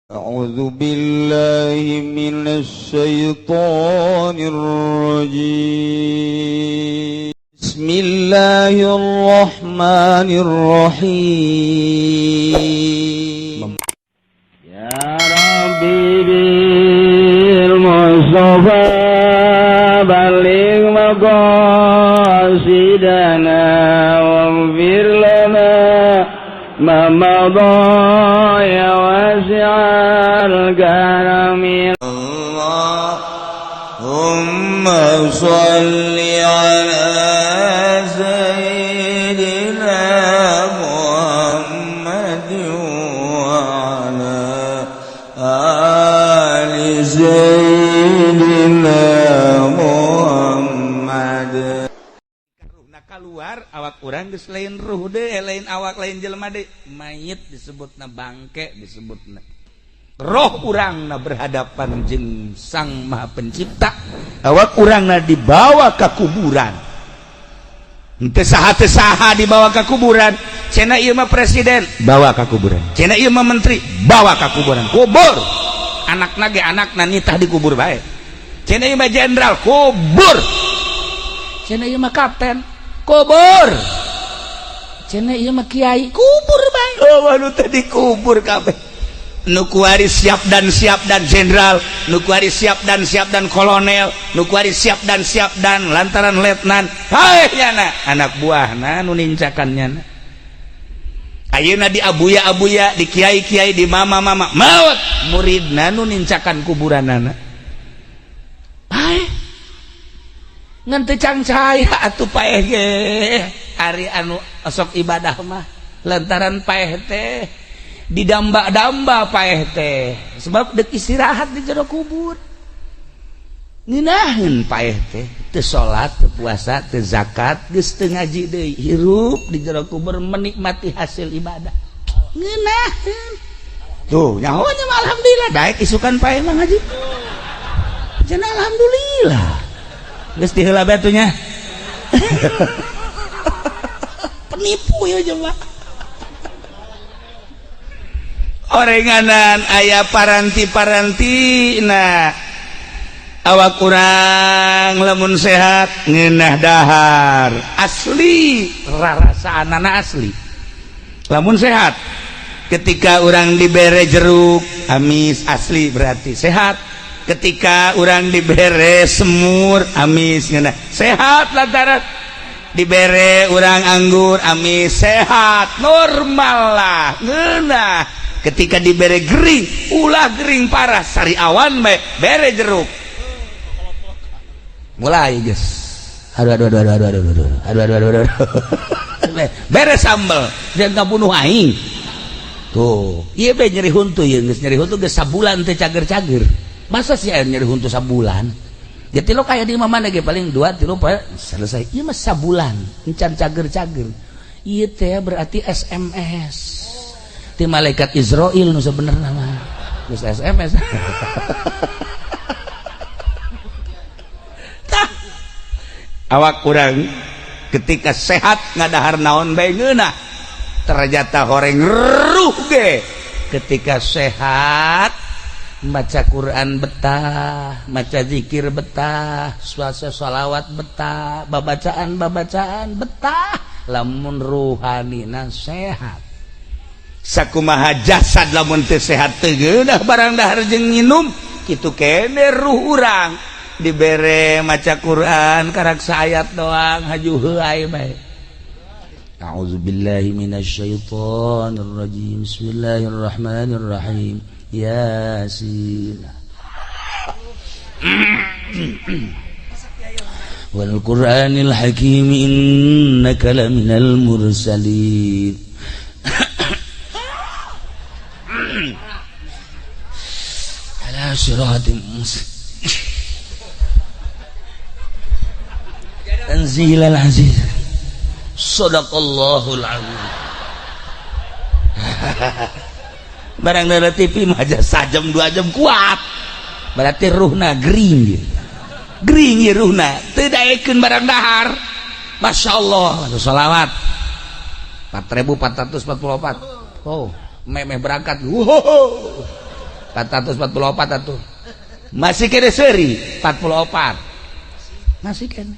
أعوذ بالله من الشيطان الرجيم. بسم الله الرحمن الرحيم. يا ربي بالمصطفى بلغ مقاصدنا واغفر لنا ما مضى يا واسع الكرم. اللهم صل على سيدنا محمد وعلى آل سيدنا محمد. Ruhna keluar, awak urang geus lain ruh deh, lain awak, lain jelema deh, mayit disebutna, bangke disebutna. Roh urangna berhadapan jeung Sang Maha Pencipta, awak urangna dibawa ke kuburan. Henteu saha teu saha dibawa ke kuburan. Cenah ieu mah presiden, bawa ke kuburan. Cenah ieu mah menteri, bawa ke kuburan, kubur. Anakna ge anakna nitah dikubur bae. Cenah ieu mah jenderal, kubur. Cenah ieu mah kapten, kubur. Cenah ieu mah kiai, kubur bae. Oh, anu teh dikubur kabeh. Nu kuari siap dan siap dan jenderal, nu kuari siap dan siap dan kolonel, nu kuari siap dan siap dan lantaran letnan. Hai, nyana anak buahna nu nincakan nyana. Ayeuna di abuya-abuya, di kiai-kiai, di mama-mama maut, muridna nu nincakan kuburanana. Paeh ngan teu cangcaya atuh paeh ge. Ari anu osok ibadah mah lantaran paeh teh didamba-damba paeh teh sebab dek istirahat di jero kubur. Ngeunaheun paeh teh, teu salat, teu puasa, teu zakat, geus teu ngaji deui, hirup di jero kubur menikmati hasil ibadah. Ngeunaheun tuh nyaho nya mah. Alhamdulillah, daek isukan paeh mah ngaji. Cenah alhamdulillah geus diheula bae atuh nya. Penipu ya jelema. Orenganan aya paranti-paranti. Nah, awak kurang lamun sehat ngeunah dahar, asli rarasaan anak asli. Lamun sehat, ketika orang dibere jeruk amis, asli berarti sehat. Ketika orang dibere semur amis, ngeunah sehat. Lantaran dibere orang anggur amis, sehat, normal lah, ngeunah. Ketika dibere gering, ulah gering parah, sariawan bae, bere jeruk mulai guys, aduh aduh aduh aduh aduh aduh aduh aduh aduh aduh aduh, bere sambel jangan bunuh aing tuh. Iya be, nyeri huntu ya geus, nyeri huntu geus sabulan teh cager-cager. Masa sih aya nyeri huntu sabulan? Jadi lo kayak di mana ge paling 2 3 poe selesai. Ieu mah sabulan encan cager-cager. Ieu teh berarti SMS ti malaikat Israel nu sebenarnya mah geus SMS. Tah, awak kurang ketika sehat ngadahar naon bae ngeunah. Ternyata horeng ruh ge ketika sehat maca Quran betah, maca zikir betah, suasa sholawat betah, babacaan babacaan betah, lamun ruhanina sehat. Sakumaha jasad lamun teu sehat teu geunah barang dahar jeung nginum, kitu kene ruh urang dibere maca Quran karak saayat doang haju heuay bae. A'udzubillahi minasyaitonir rajim. Bismillahirrahmanirrahim. Yasin wal Qur'anil hakim innaka laminal mursalin ala siratim tanzilal aziz. Sadaqallahul azim. Barang dari TV mah aja sajam 2 jam kuat, berarti ruhna gering gering ya, ruhna teu daekeun barang dahar. Masya Allah, sholawat 4444. Oh, memeh berangkat. Wow. 444 atuh. Masih kene seuri 44. Masih kene.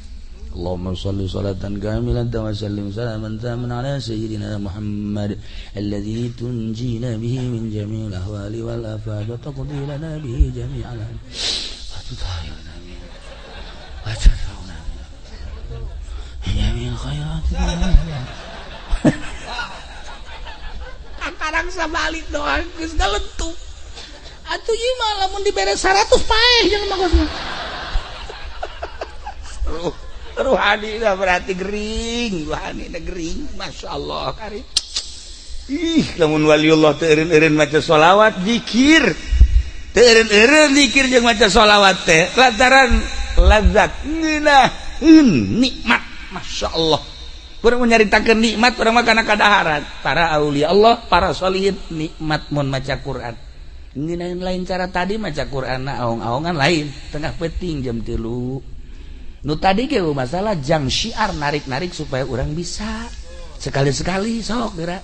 Allahumma shalli salatan kamilatan wa sallim salaman taman ala sayyidina Muhammad alladzi tunjina bihi min jami'il ahwali wal afat wa taqdi lana bihi jami'al wa tutahhiruna min wa tadfa'una min jami'il khairat. Karang sabalik doang geus galentuk. Atuh ieu mah lamun dibere 100 paeh jeung mah geus. Ruhani dah berarti gering, ruhani dah gering, masya Allah kari. Ih, lamun waliullah teu eureun-eureun maca sholawat zikir, teu eureun-eureun zikir jeung maca sholawat teh lantaran lazat ngeunaheun nikmat, masya Allah. Urang nyaritakeun nikmat urang mah kana kadaharan. Para aulia Allah, para sholihin nikmat mun maca Quran. Ngeunaheun lain cara tadi maca Quran na aong-aongan lain, tengah peuting jam 3. Nu tadi ge masalah jang syiar narik-narik supaya orang bisa sekali-sekali sok geura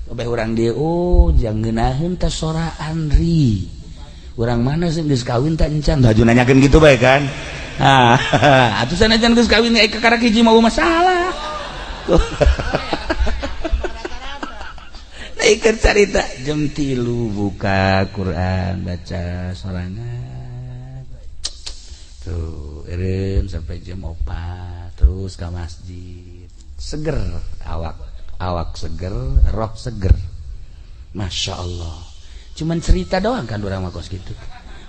kabeh urang dieu oh jang ngeunaheun teh soraan ri urang mana sih geus kawin tak encan haju nanyakeun gitu bae kan ah atuh sanajan geus kawin ka karak hiji mau masalah. Naikeun carita jam 3 buka Quran baca sorangan tuh eureun sampai jam 4 terus ke masjid seger awak awak seger roh seger masya Allah. Cuman cerita doang kan urang mah kos gitu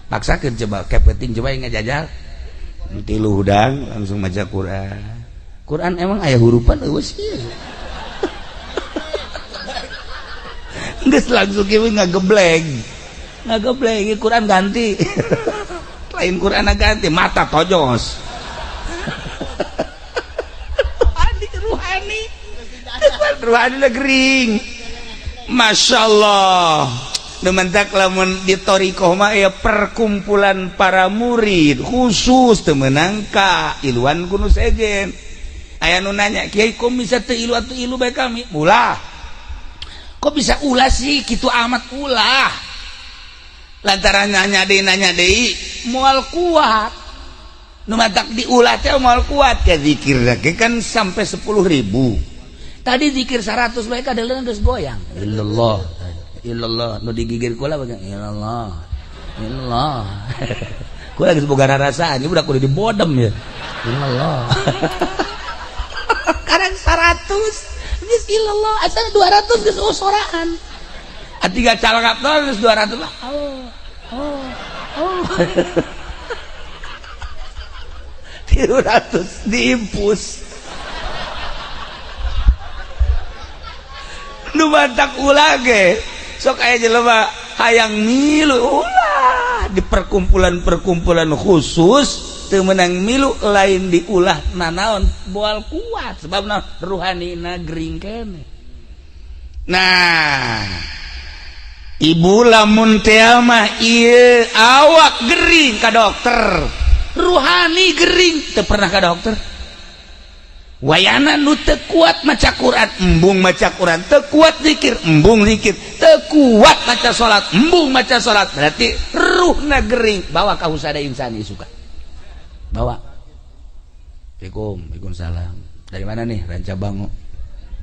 paksakeun coba kepeting coba yang ngajajal tilu hudang langsung maca Quran. Quran emang aya hurupan eueuh sih. Geus langsung kieu ngagebleng ngagebleng Quran ganti. Lain Quran ganti mata tojos. Ruhani ruhani ruhani gering masya Allah. Dementak lamun di thoriqoh mah ya perkumpulan para murid khusus teu meunang ka iluan ku nu sejen. Aya nu nanya kiai kok bisa teu ilu atuh ilu bae kami ulah kok bisa ulah sih kitu amat ulah lantaran nanya deui moal kuat nu matak diulah teh moal kuat ya zikir ge kan sampai 10.000 tadi zikir 100 bae kadeuleung geus goyang illallah illallah nu digigir kula bae illallah illallah kula geus boga rarasaan ieu budak kudu dibodem ya illallah. Karang 100 geus illallah asal 200 geus usoraan tiga calangap terus 200 lah. Oh, oh, oh. 300 diimpus. Nu mantak ulah ge. Sok aya jelema hayang milu ulah di perkumpulan-perkumpulan khusus teu meunang milu lain diulah nanaon moal kuat sebabna ruhanina gering keneh. Nah, ibu lamun teh mah ieu awak gering ka dokter, ruhani gering teu pernah ka dokter. Wayana nu teu kuat maca Quran, embung maca Quran, teu kuat zikir, embung zikir, teu kuat maca salat, embung maca salat, berarti ruhna gering. Bawa ka husada insani suka. Bawa. Assalamualaikum, waalaikumsalam. Dari mana nih? Ranca Bango.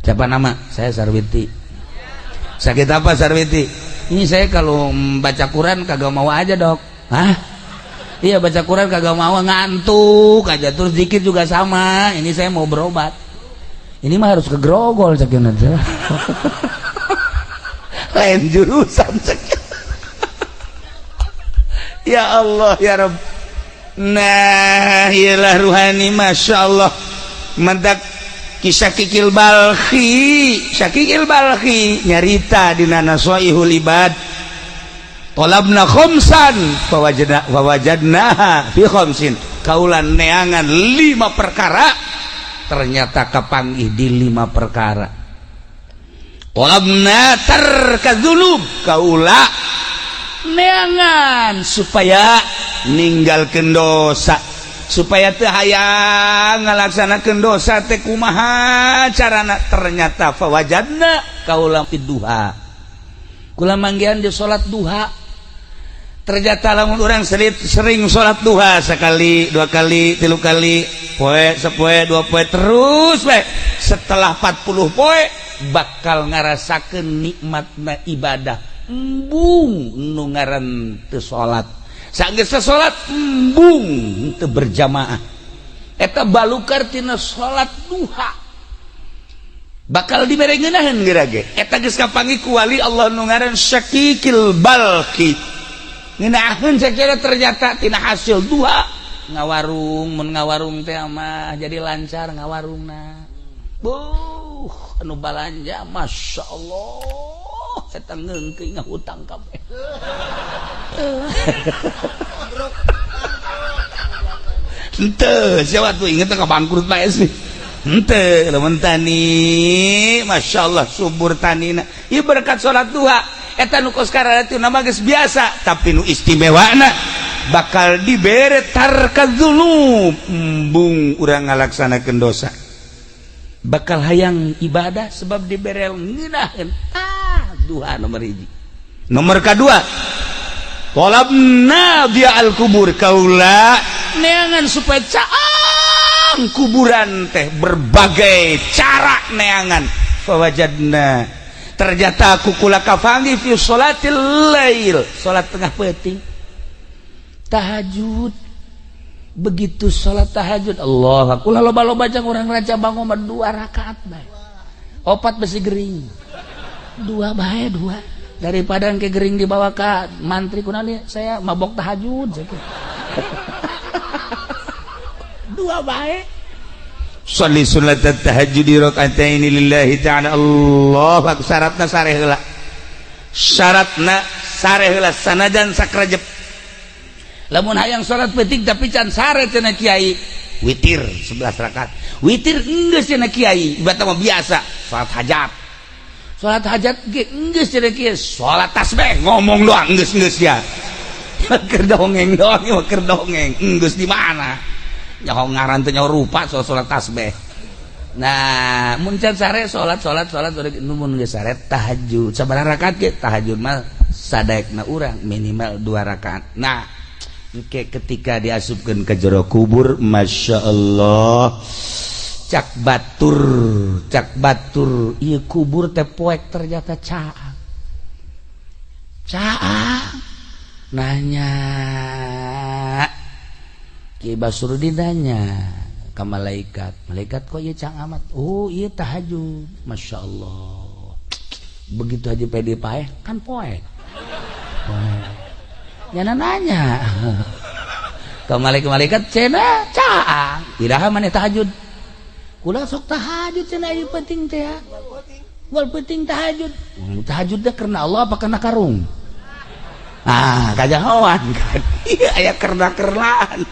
Siapa nama? Saya Sarwiti. Sakit apa Sarwiti? Ini saya kalau baca Quran kagak mau aja dok. Hah? Iya baca Quran kagak mau, ngantuk aja. Terus zikir juga sama. Ini saya mau berobat. Ini mah harus ke Grogol cek nanti. Lain jurusan cek. Ya Allah ya Rabb. Nah, iyalah ruhani masya Allah. Mantak kisah Kikil Balkhi, Syakikil Balkhi nyarita dina Nasoihul Ibad. Tolabna khamsan fawajadna fawajadnaha fi khamsin. Kaulan neangan 5 perkara ternyata kapanggih di 5 perkara. Tolabna tarka dzunub, kaula neangan supaya ninggalkeun dosa, supaya teu hayang ngalaksanakeun dosa teh kumaha carana, ternyata fawajadna kaula fi duha. Kula manggihan di salat duha. Ternyata lamun urang sering salat duha sekali, dua kali, tilu kali, poe sepoe, dua poe, terus we. Setelah 40 poe bakal ngarasakeun nikmatna ibadah. Embung nu ngaran teu salat. Sanggeus salat embung teu berjamaah. Eta balukar tina salat duha. Bakal dibere ngeunaheun geura ge. Eta geus kapanggih ku wali Allah nu ngaran Syakikil Balki. Ngeunaheun sacara ternyata tina hasil duha ngawarung, mun ngawarung teh mah jadi lancar ngawarungna. Buh, anu balanja Masya Allah eta ngeungkeun ngahutang kabeh. Henteu, siapa tuh inget ka bangkrut bae sih. Henteu, lamun tani Masya Allah subur tanina. Ieu berkat salat duha. Eta nu kos karatu nama geus biasa, tapi nu istimewana bakal dibere tarka dzunub, embung urang ngalaksanakeun dosa. Bakal hayang ibadah sebab dibere ngeunaheun. Ah, duha nomor hiji. Nomor kadua, talabna dia al kubur, kaula neangan supaya caang kuburan teh berbagai cara neangan. Fawajadna, ternyata aku kula kapanggih fi sholatil lail, salat tengah peuting, tahajud. Begitu salat tahajud, Allah aku loba-loba jang urang raja bangun mah 2 rakaat bae, opat besi gering, 2 bae, 2 daripada engke gering dibawa ka mantri kunaon saya mabok tahajud 2 bae. Sholli sunat tahajud raka'ataini lillahi ta'ala. Allah akbar. Syaratna sare heula, syaratna sare heula sanajan sakrajep. Lamun hayang salat peuting tapi can sare cenah kiai, witir 11 rakaat. Witir geus cenah kiai, ibarat mah biasa salat hajat. Salat hajat ge geus cenah kiai, salat tasbih ngomong doang geus-geus ya. Keur dongeng doang, keur dongeng geus di mana? Nyaho ngaran teh nyaho rupa soal salat tasbih. Nah, mun can sare salat salat salat mun geus sare tahajud. Sabaraha rakaat ge tahajud mah sadaekna urang minimal 2 rakaat. Nah, engke ketika diasupkeun ke jero kubur, Masya Allah, cak batur ieu kubur teh poek ternyata caang. Caang nanya Ki Basrudin nanya ka malaikat, malaikat kok ieu cang amat? Oh, ieu tahajud. Masya Allah. Begitu aja pede paeh kan poek. Poek. Nyana nanya. Ka malaikat cenah caang. Iraha maneh tahajud? Kula sok tahajud cenah ieu penting teh ya. Wal penting tahajud. Tahajud teh karena Allah apa karena karung? Ah, kajahoan kan. Iya aya kerna-kernaan.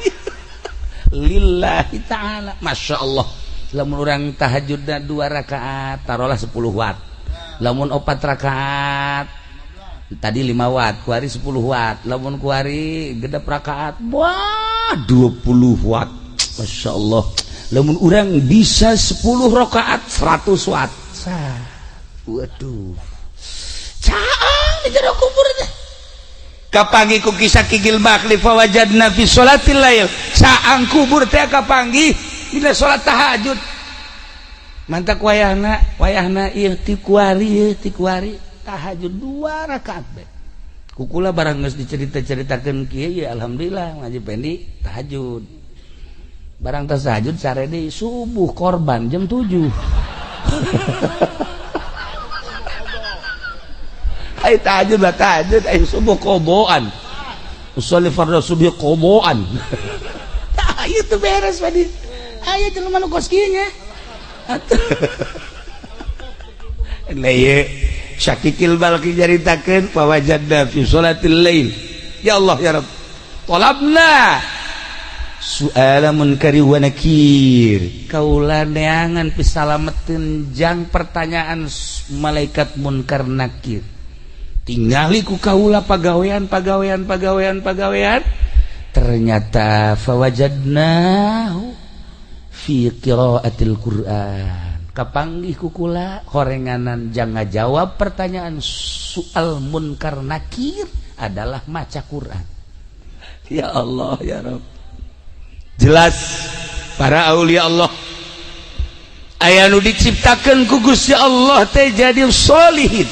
Lillahi ta'ala. Masya Allah. Lamun urang tahajudna 2 rakaat taruhlah 10 watt. Lamun 4 rakaat tadi 5 watt, kuari 10 watt. Lamun kuari gedep rakaat wah 20 watt. Masya Allah. Lamun urang bisa 10 rakaat 100 watt. Sah. Waduh. Caang di jero kubur teh. Kapanggih ku kisah Kigil Bakli fawajadna fi sholatil lail. Saang kubur teh kapanggih dina salat tahajud. Mantak wayahna wayahna ieu ti kuari tahajud 2 rakaat bae. Kukula barang geus dicerita-ceritakeun kieu ya alhamdulillah ngaji Pendi tahajud. Barang tas tahajud sare deui subuh korban jam 7. Ay tahajud lah tahajud ay subuh koboan. Usolli fardhu subuh koboan. Tah ieu teu beres Padi. Aya jelema nu kos kieu nya. Nah ieu Syakikil Balki nyaritakeun fawajadna fi sholatil lail. Ya Allah ya Rabb. Talabna su'ala munkari wa nakir. Kaula neangan pisalameteun jang pertanyaan malaikat munkar nakir. Tingali ku kaula pagawean pagawean pagawean pagawean, ternyata fawajadnahu fi qiraatil Qur'an. Kapanggih ku kula horenganan jang ngajawab pertanyaan soal munkar nakir adalah maca Quran. Ya Allah ya Rabb, jelas para aulia Allah aya nu diciptakan ku Gusti Allah teh jadi solihin,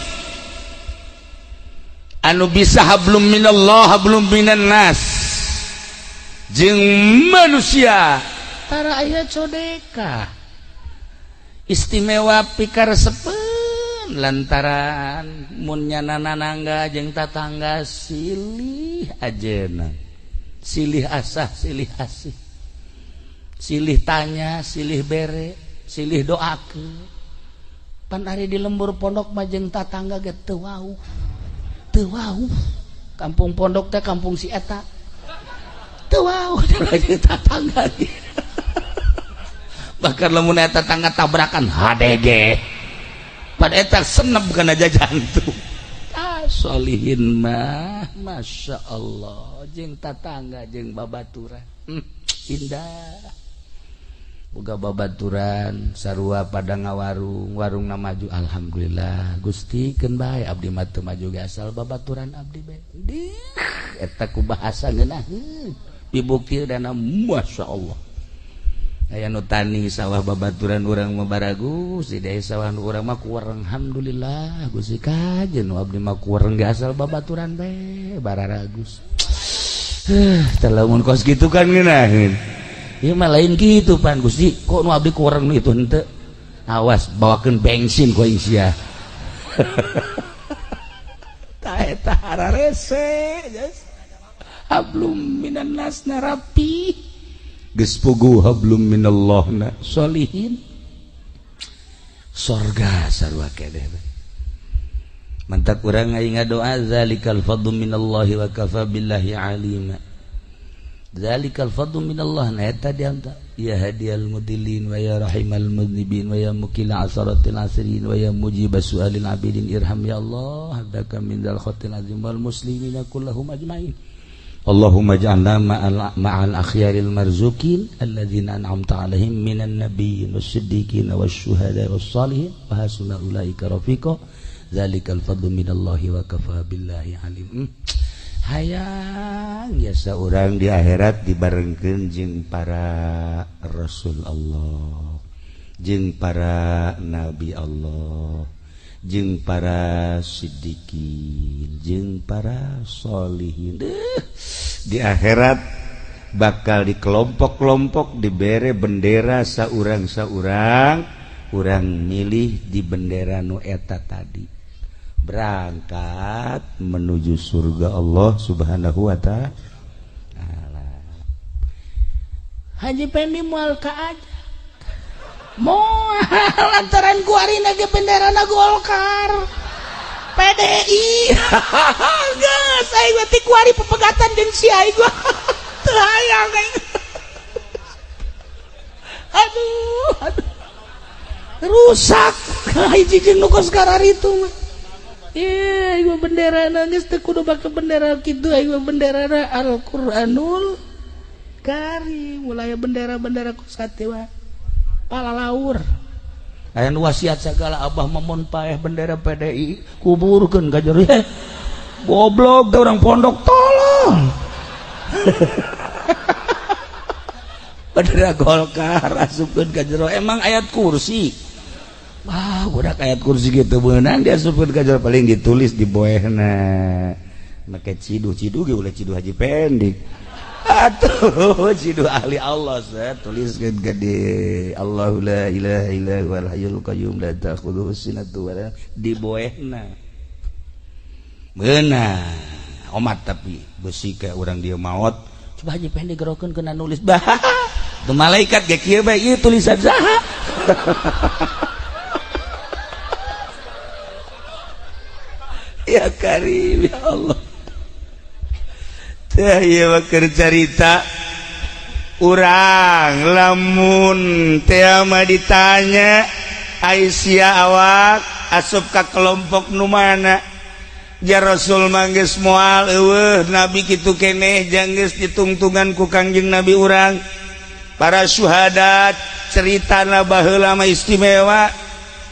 anu bisa hablum minallah hablum minan nas jeung manusia. Tara aya codeka istimewa pikaresepeun lantaran mun nyana nanangga jeung tatangga silih ajena, silih asah, silih asih, silih tanya, silih bere, silih doakeun. Pan ari di lembur pondok mah jeung tatangga ge teu wauh, teu wauh. Kampung pondok teh kampung si eta, teu wauh jeung tatangga. Bahkan lamun eta tetangga tabrakan HDG pada eta senep kana jantung. Ah, solihin mah Masya Allah jeung tatangga jeung babaturan, indah. Boga babaturan sarua pada ngawarung, warungna maju, alhamdulillah Gusti, keun bae abdi mah teu maju ge asal babaturan abdi bae. Dih, eta ku bahasa ngeunaheun dibukti dana Masya Allah. Aya nu tani sawah babaturan urang mah baragus, di desa sawah nu urang mah kuwereng, alhamdulillah Gusti, kajen nu abdi mah kuwereng ge asal babaturan bae bararagus. Teh lamun kos kitu kan ngeunaheun. Ieu mah lain kitu pan Gusti, kok nu abdi kuwereng nu itu henteu. Awas bawakeun bensin ku aing sia. Tah eta hararese geus. Hablum minan nas na rapi. Geus puguh hablum minallah na solihin. Sorga sarua keneh. Mantak urang aing ngadoa zalikal fadlu minallahi wa kafa billahi alima. Zalikal fadlu minallah, na eta dianta ya hadiyal mudillin wa ya rahimal mudnibin wa ya mukila asaratil asirin wa ya mujibas su'alil abidin irham ya Allah abdaka min dzal khatil azim wal muslimina kullahum ajmain. Allahumma ij'alna ma'al akhyaril marzukin alladzina an'amta alaihim minan nabiyyin was-siddiqin wasyuhada was-salihin wa hasuna ulaika rafiqa. Zalikal fadlu minallahi wa kafa billahi alim. Hayang biasa orang di akhirat dibarengkeun jeung para rasul Allah, jeung para nabi Allah, jeung para siddiqin, jeung para sholihin. Di akhirat bakal di kelompok-kelompok dibere bendera saurang-saurang, urang milih di bendera nu eta tadi, berangkat menuju surga Allah Subhanahu wa ta'ala. Haji Pendi moal kaajak, moal lantaran kuarina ge benderana Golkar PDI. Geus aing mah ti kuari pepegatan jeung si aing gua teu hayang aing. Aduh, aduh, rusak hiji jeung nu kos kararitu mah. Ih, aing mah benderana geus teu kudu make bendera kitu, aing mah benderana Al-Qur'anul Karim. Mulai bendera-bendera kos kitu palalaur. Aya nu wasiat segala, abah mun paeh bendera PDI kuburkeun ka jero. Goblok orang pondok tolong. Bendera Golkar asupkeun ka jero, emang ayat kursi. Wah, budak ayat kursi gitu beunang diasupkeun ka jero, paling ditulis di boehna. Make ciduh, ciduh ge ulah ciduh Haji Pendik. Atuh ciduh ahli Allah saya tuliskeun gede Allahu la ilaha illa huwal hayyul qayyum la ta'khudhuhu sinatun wa la di boehna. Beunang omat tapi besi kayak urang dia maot. Coba Haji Pendik gerokeun kena nulis bah. Tu malaikat ge kieu bae ieu tulisan saha? Ya Karim ya Allah. Teh ieu mah keur carita urang lamun teh mah ditanya Aisyah awak asup ka kelompok nu mana? Ja Rasul mah geus moal eueuh nabi kitu keneh jang geus ditungtungan ku Kangjeng Nabi urang. Para syuhada ceritana baheula mah istimewa.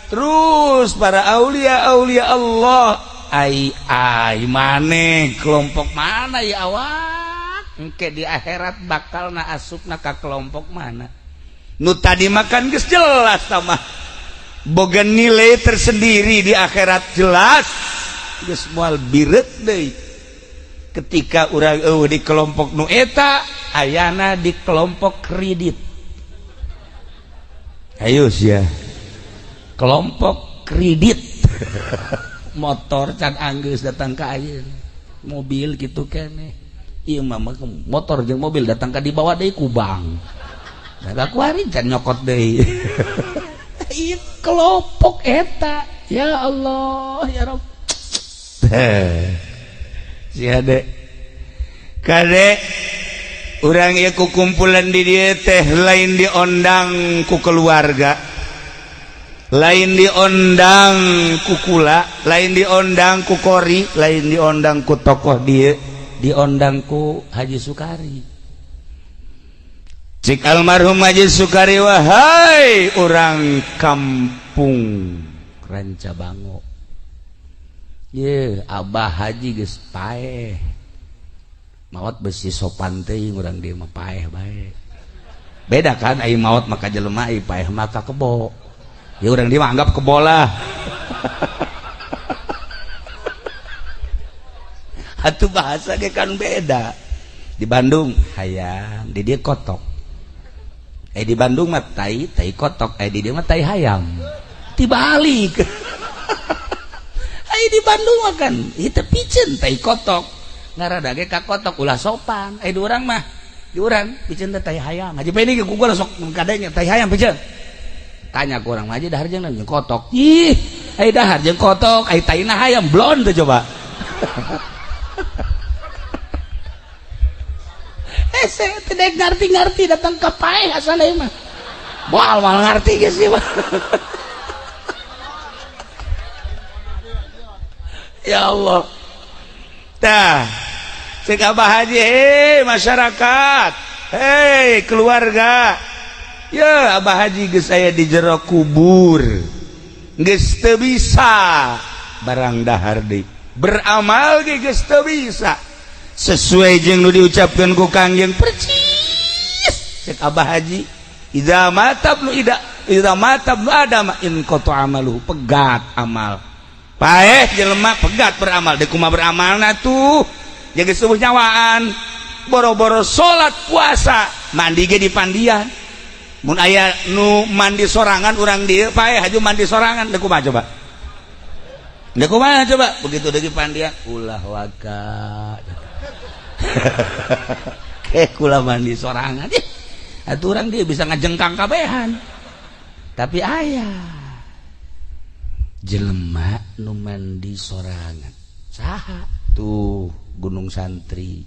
Terus para aulia-aulia Allah Ai ai maneh kelompok mana ya awak? Engke di akhirat bakal na asupna ka kelompok mana? Nu tadi makan geus jelas sama boga nilai tersendiri di akhirat, jelas geus moal bireut deui. Ketika urang eueuh di kelompok nu eta, ayana di kelompok kredit. Ayo sia, kelompok kredit motor can anggeus datang ka ayeuna, mobil gitu keneh. Ieu mah motor jeung mobil datang ka dibawa deui ku bank. Nah, kuari can nyokot deui. Ieu kelompok eta, ya Allah ya Rabb. Sia de kade urang ieu ku kumpulan di dieu teh lain diondang ku keluarga, lain diondang ku kula, lain diondang ku kori, lain diondang ku tokoh dia, diondang ku Haji Sukari. Cik almarhum Haji Sukari, wahai orang kampung Ranca Bango, ye Abah Haji geus paeh maot, besi sopan teuing urang dieu mah, paeh bae. Beda kan, ai maot maka jelema, ai paeh maka kebo. Ya urang dia anggap kebo lah. Atuh bahasa ge kan beda. Di Bandung hayam, di dia kotok. Di Bandung mah tai, tai kotok, di dia mah tai hayam. Dibalik. Ai di Bandung mah kan itu piceun tai kotok. Ngarada ge ka kotok ulah sopan. Di urang mah, di urang piceun teh tai hayam. Haji Peni ge ku gua sok kadenya tai hayam piceun. Tanya ku urang mah aja dahar jeung kotok. Ih, ai dahar jeung kotok, ai taina hayam blon tuh coba. Saya tidak ngerti-ngerti datang ke paeh asana ieu mah. Moal moal ngerti geus ieu mah. Ya Allah. Tah, cek Abah Haji, hei masyarakat, hei keluarga. Ya Abah Haji geus aya di jero kubur. Geus teu bisa barang dahar deui. Beramal ge geus teu bisa. Sesuai jeung nu diucapkeun ku Kangjeng percis. Cek Abah Haji, idza mata ibnu ida, idza mata ibnu adam in qata amaluhu, pegat amal. Paeh jelema pegat beramal, deui kumaha beramalna tuh? Jaga subuh nyawaan, boro-boro salat puasa, mandi ge di pandian. Mun aya nu mandi sorangan urang dieu paeh haju mandi sorangan, deui kumaha coba? Deui kumaha coba? Begitu deui pandian, ulah waka. Kayak kula mandi sorangan. Atuh urang dia bisa ngajengkang kabehan. Tapi aya jelema nu mandi sorangan. Saha? Tuh Gunung Santri.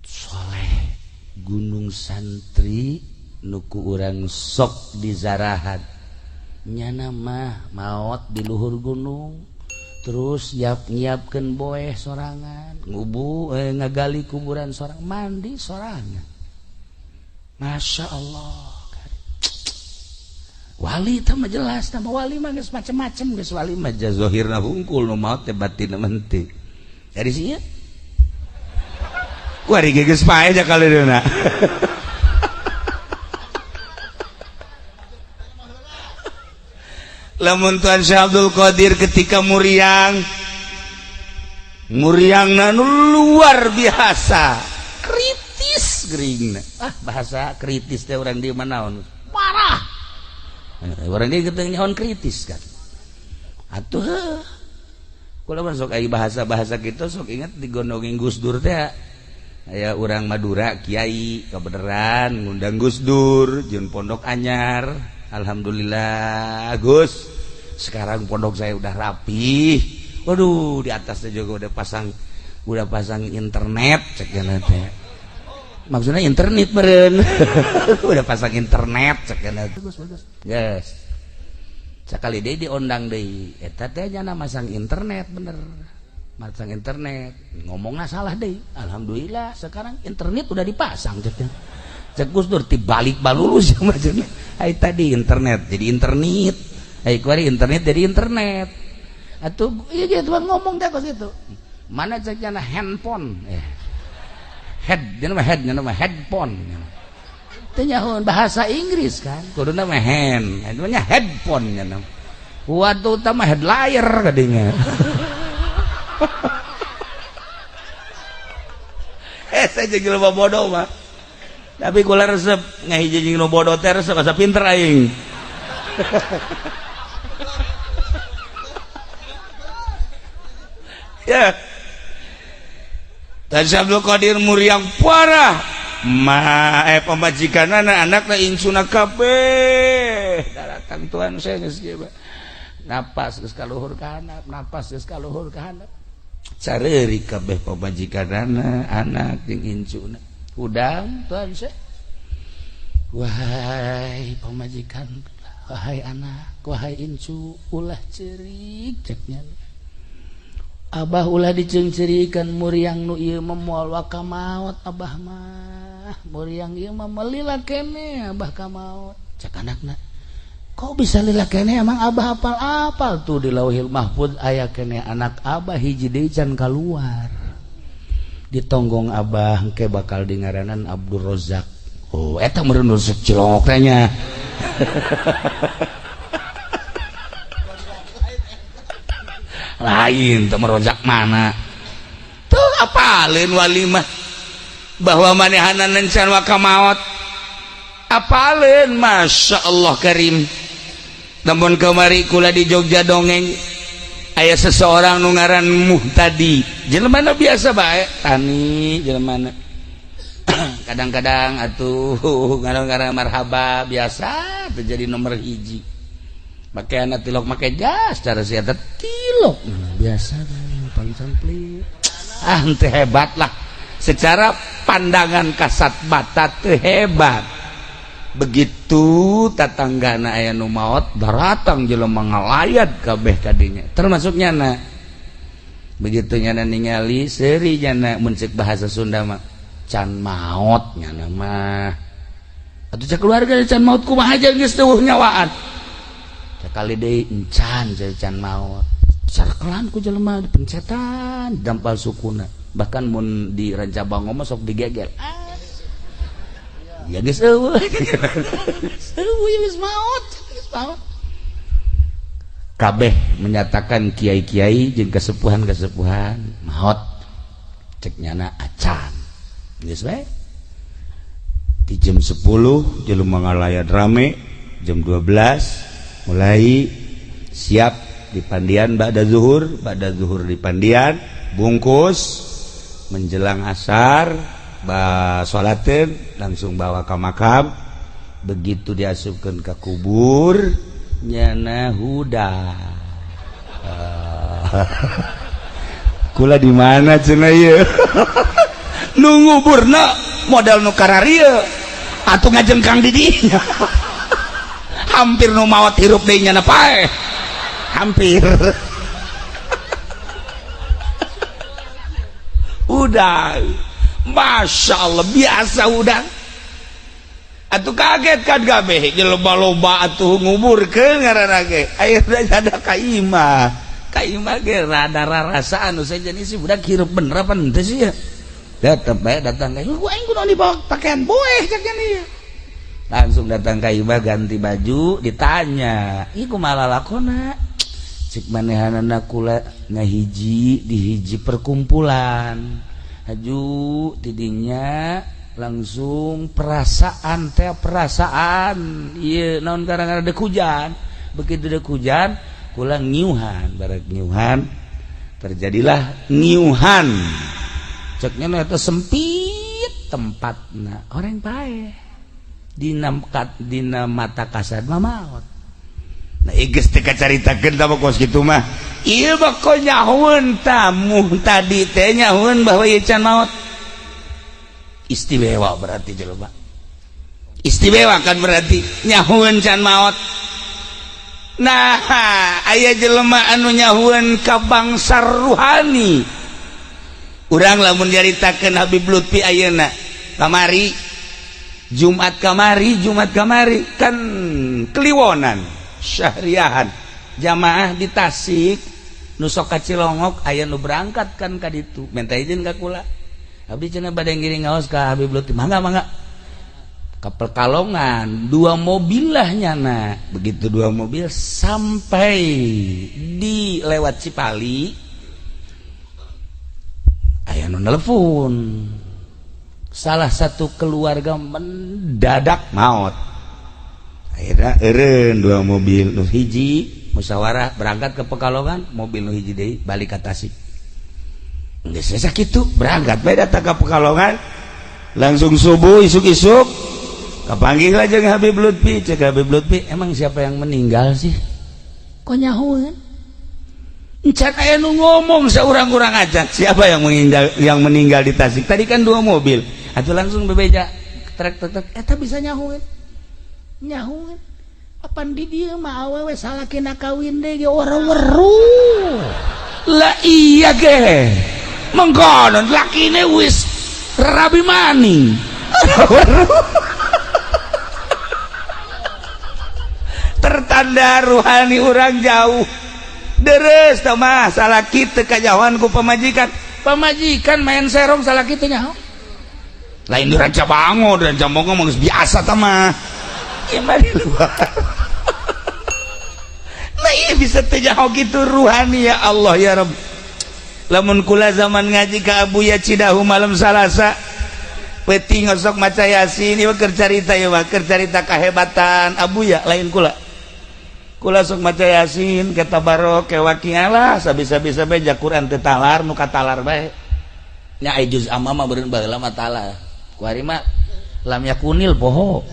Soleh Gunung Santri nu ku urang sok dizarahat. Nyana mah maot di luhur gunung. Terus nyiapkeun boeh sorangan, ngubu ngagali kuburan sorang, mandi sorangan. Masya Allah. Wali teh mah jelas, nama wali mah geus macem-macem, geus wali mah zahirna hungkul, nu maot teh batinna henteu. Dari sia kuari ge geus paeh ja kaleunna. Lamun Tuan Syekh Abdul Qadir ketika muriang, muriangna nu luar biasa kritis geuringna. Ah, bahasa kritis teh urang di mana naon? Parah. Urang di geteng nyaon kritis kan. Atuh kula mah sok aya bahasa-bahasa kitu sok inget digondongin Gus Dur teh. Aya urang Madura kiai kebeneran ngundang Gus Dur jeung pondok anyar. Alhamdulillah Gus, sekarang pondok saya udah rapi. Waduh, di atasnya juga udah pasang internet cek teh. Maksudnya internet meren. Udah pasang internet cek teh. Yes. Sekali deui diondang deui. Eta teh nya masang internet bener. Masang internet, ngomongna salah deui. Alhamdulillah sekarang internet udah dipasang cek. Cek Gus Dur tibalik balulus maksudnya. Ai tadi internet jadi internet. Ai kuari internet jadi internet. Atuh ieu gitu ngomong teh kos kitu. Mana cek nya handphone? Head, dia nama head, dia nama headphone. Teu nyahoeun bahasa Inggris kan. Kuduna mah hand, namanya headphone nya. Waduh utama headliner kadinya. Saya jeung jelema bodoh mah. Tapi kula resep ngahiji jeung nu bodoh teh resep asa pinter aing. Ya. Tadi Abdul Qadir muriang parah. Ma pamajikanana anakna incuna kabeh. Datang tuan saya geus kieu. Napas geus kaluhur ka handap, napas geus kaluhur ka handap. Careurik kabeh pamajikanana, anak jeung incuna. Hudang tuan saya. Wahai pamajikan, wahai anak, wahai incu, ulah cerik ceknya. Abah ulah diceungceurikan muriang nu ieu mah moal waka maot abah mah. Muriang ieu mah melila kene abah ka maot. Cek anakna, kok bisa lila kene emang abah apal-apal tuh di Lauhil Mahfud aya kene anak abah hiji deui can kaluar. Ditonggong abah engke bakal dingaranan Abdul Rozak. Oh, eta meureun nu cilongok teh nya. Lain teu merojak mana tuh apaleun wali mah bahwa manehana encan waka maot apaleun Masya Allah Karim. Namun kamari kula di Jogja dongeng aya seseorang nu ngaran Muhtadi, jelema biasa bae tani jelema kadang-kadang atuh kadang-kadang marhaba biasa terjadi nomor hiji make anak tilok make jas cara sia tilok biasa paling ah henteu hebat lah secara pandangan kasat mata teu hebat. Begitu tatanggana aya nu maot daratang jelema ngalayat kabeh kadinya termasuk nyana. Begitu nyana ningali seuri nyana mun ceuk bahasa Sunda mah can maot nyana mah atuh cek keluarga can maot kumaha geus teueuh nyawaan. Kali deui encan can maot sarkelan ku jelema dipencetan dampal sukuna bahkan mun di Rancabango mah sok digegel ya geus eueuh eueuh geus maot geus maot. Kabeh menyatakan kiai-kiai jeung kesepuhan-kesepuhan maot cek nyana acan geus we di jam 10 jelema ngalayat rame, jam 12 mulai siap di pandian ba'da zuhur di pandian bungkus menjelang asar ba salateun langsung bawa ke makam. Begitu diasupkeun ke kubur nyana huda. Kula di mana cenah ieu nu nguburna modal nu kararieu atuh ngajengkang di dinya. Hampir nu maot hirup deui nyana paeh hampir. Udah Masya Allah biasa udah atuh kaget kan kabeh jelema loba atuh nguburkeun ngaranna ge ayeuna ada ka imah ka imah ge rada rarasaan nu sejen isi budak hirup bener apa henteu sih ya tetep bae datang ka ku aing kudu dibawa pakaian boeh cek nya. Langsung datang ka imah ganti baju ditanya ieu kumaha lalakona cek manehanana kula ngahiji di hiji perkumpulan haju tidinya langsung perasaan teh perasaan ieu naon gara-gara dek hujan. Begitu dek hujan kula ngiuhan barek ngiuhan terjadilah ngiuhan ceknya eta sempit tempatna orang paeh dina mata kasar mah maot. Nah geus teu kacaritakeun tah kos kitu mah ieu mah nyahoeun tamu tadi teh nyahoeun bahwa ieu can maot. Istimewa berarti jelema istimewa kan berarti nyahoeun can maot. Nah aya jelema anu nyahoeun ka bangsa ruhani. Urang lamun nyaritakeun Habib Lutfi ayeuna kamari Jumat kamari kan kliwonan syahriahan jamaah di Tasik Nu sok ka Cilongok aya nu berangkat kan ka ditu. Minta izin ka kula. Abdi cenah bade ngiring ngaos ka Habib Lutfi. Mangga mangga. Ka Pekalongan dua mobil lah nyana. Begitu dua mobil sampai di lewat Cipali aya nu nelpon. Salah satu keluarga mendadak maut. Akhirnya eureun dua mobil, nu hiji musyawarah berangkat ke Pekalongan, mobil nu hiji deui balik ka Tasik. Geus sakitu berangkat bae datang ka Pekalongan, langsung subuh isuk-isuk kapanggih lah jeung Habib Lutfi. Cek Habib Lutfi, emang siapa yang meninggal sih? Kok nyahoeun? Encan aya nu ngomong seurang-urang aja. Siapa yang meninggal di Tasik? Tadi kan dua mobil. Atuh langsung bebeja trek trek trek eta bisa nyahoeun. Nyahoeun. Apan di dieu mah awewe salakina kawin deui ge ora weruh. Lah iya ge. Mengkonon lakine wis rabi maning. Tertanda ruhani orang jauh. Deres tah mah salaki teu kajahoan ku pamajikan. Pamajikan main serong salaki teu nyaho. Lain di Rancabango, di Rancabango mah geus biasa tah mah. Ieu mah di luar. Nah iya bisa teu nyaho kitu ruhani ya Allah ya Rabb. Lamun kula zaman ngaji ka Abuya Cidahu malam Salasa peuting osok maca Yasin ieu keur carita ieu mah keur carita kahebatan Abuya lain kula. Kula sok maca Yasin ke tabarok ke waqiah lah sabisa-bisa bae ja Quran teu talar nu katalar bae. Nya ai juz amma mah beureun baheula mah talar. Ku ari mah lam yakunil poho.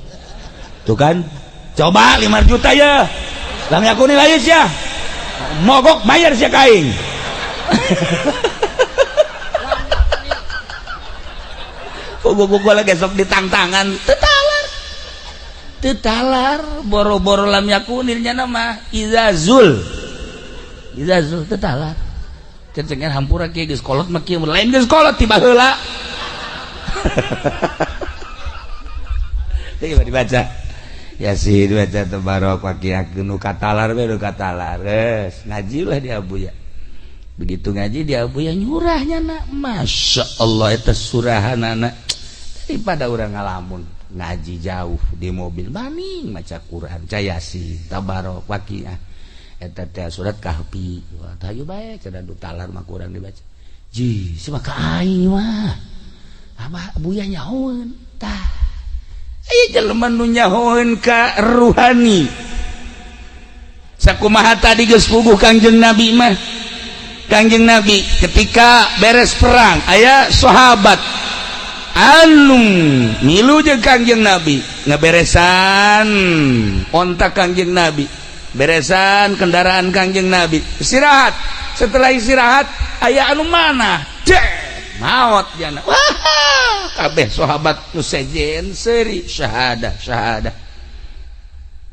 Tuh kan? Coba 5 juta ya. Lam yakunil ayo sia. Mogok bayar sia ka aing. Pugu-pugu lagi sok ditangtangan teu talar. Teu talar boro-boro lam yakunil nya nama izazul. Izazul teu talar. Cencengan hampura kieu geus kolot mah kieu lain geus kolot ti baheula. Teu dibaca. Yasin dibaca tabarok waqiah nu katalar we nu katalar. Geus ngaji lah di Abuya. Begitu ngaji di Abuya nyurahnya nak, Masya Allah eta surahanana daripada urang ngalamun ngaji jauh di mobil maning maca Quran ca Yasin tabarok waqiah eta teh surat Kahfi. Wah hayu bae cenah du talar mah kurang dibaca. Ji sia ka aing mah Abah Abuya nyahoeun tah. Aya jelema nu nyahoeun ka ruhani. Sakumaha tadi geus puguh Kangjeng Nabi mah. Kangjeng Nabi ketika beres perang aya sahabat anu milu jeung Kangjeng Nabi ngaberesan onta Kangjeng Nabi, beresan kendaraan Kangjeng Nabi, istirahat. Setelah istirahat aya anu mana? Dek, maot jana. Wah, kabeh sahabat nu sejen seuri syahadah syahadah.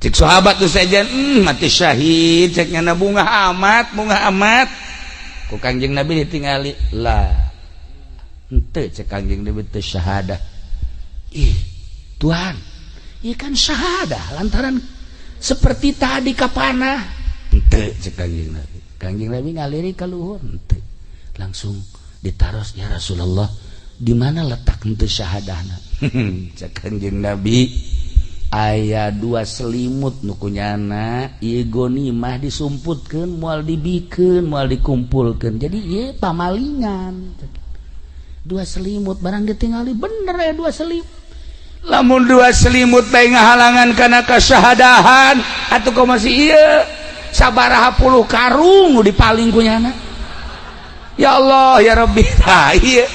Cek sahabat nu sejen, mati syahid cek nyana bunga amat, bunga amat. Ku Kangjeng Nabi ditingali lah henteu cek Kangjeng Nabi teu syahadah. Ih Tuhan, ieu kan syahadah lantaran seperti tadi kapanah. Henteu cek Kangjeng Nabi. Kangjeng Nabi ngaliri ka luhur henteu. Langsung ditaros, ya Rasulullah, di mana letak henteu syahadahna? Cek Kangjeng Nabi aya dua selimut nu kunyana ieu gonimah disumputkeun moal dibikeun moal dikumpulkeun. Jadi ieu pamalingan. Dua selimut barang ditingali bener ya dua selimut. Lamun dua selimut bae ngahalangan kana kasyahadahan atuh kok masih ieu sabaraha puluh karung nu dipaling kunyana. Ya Allah ya Rabbi. Tah ieu.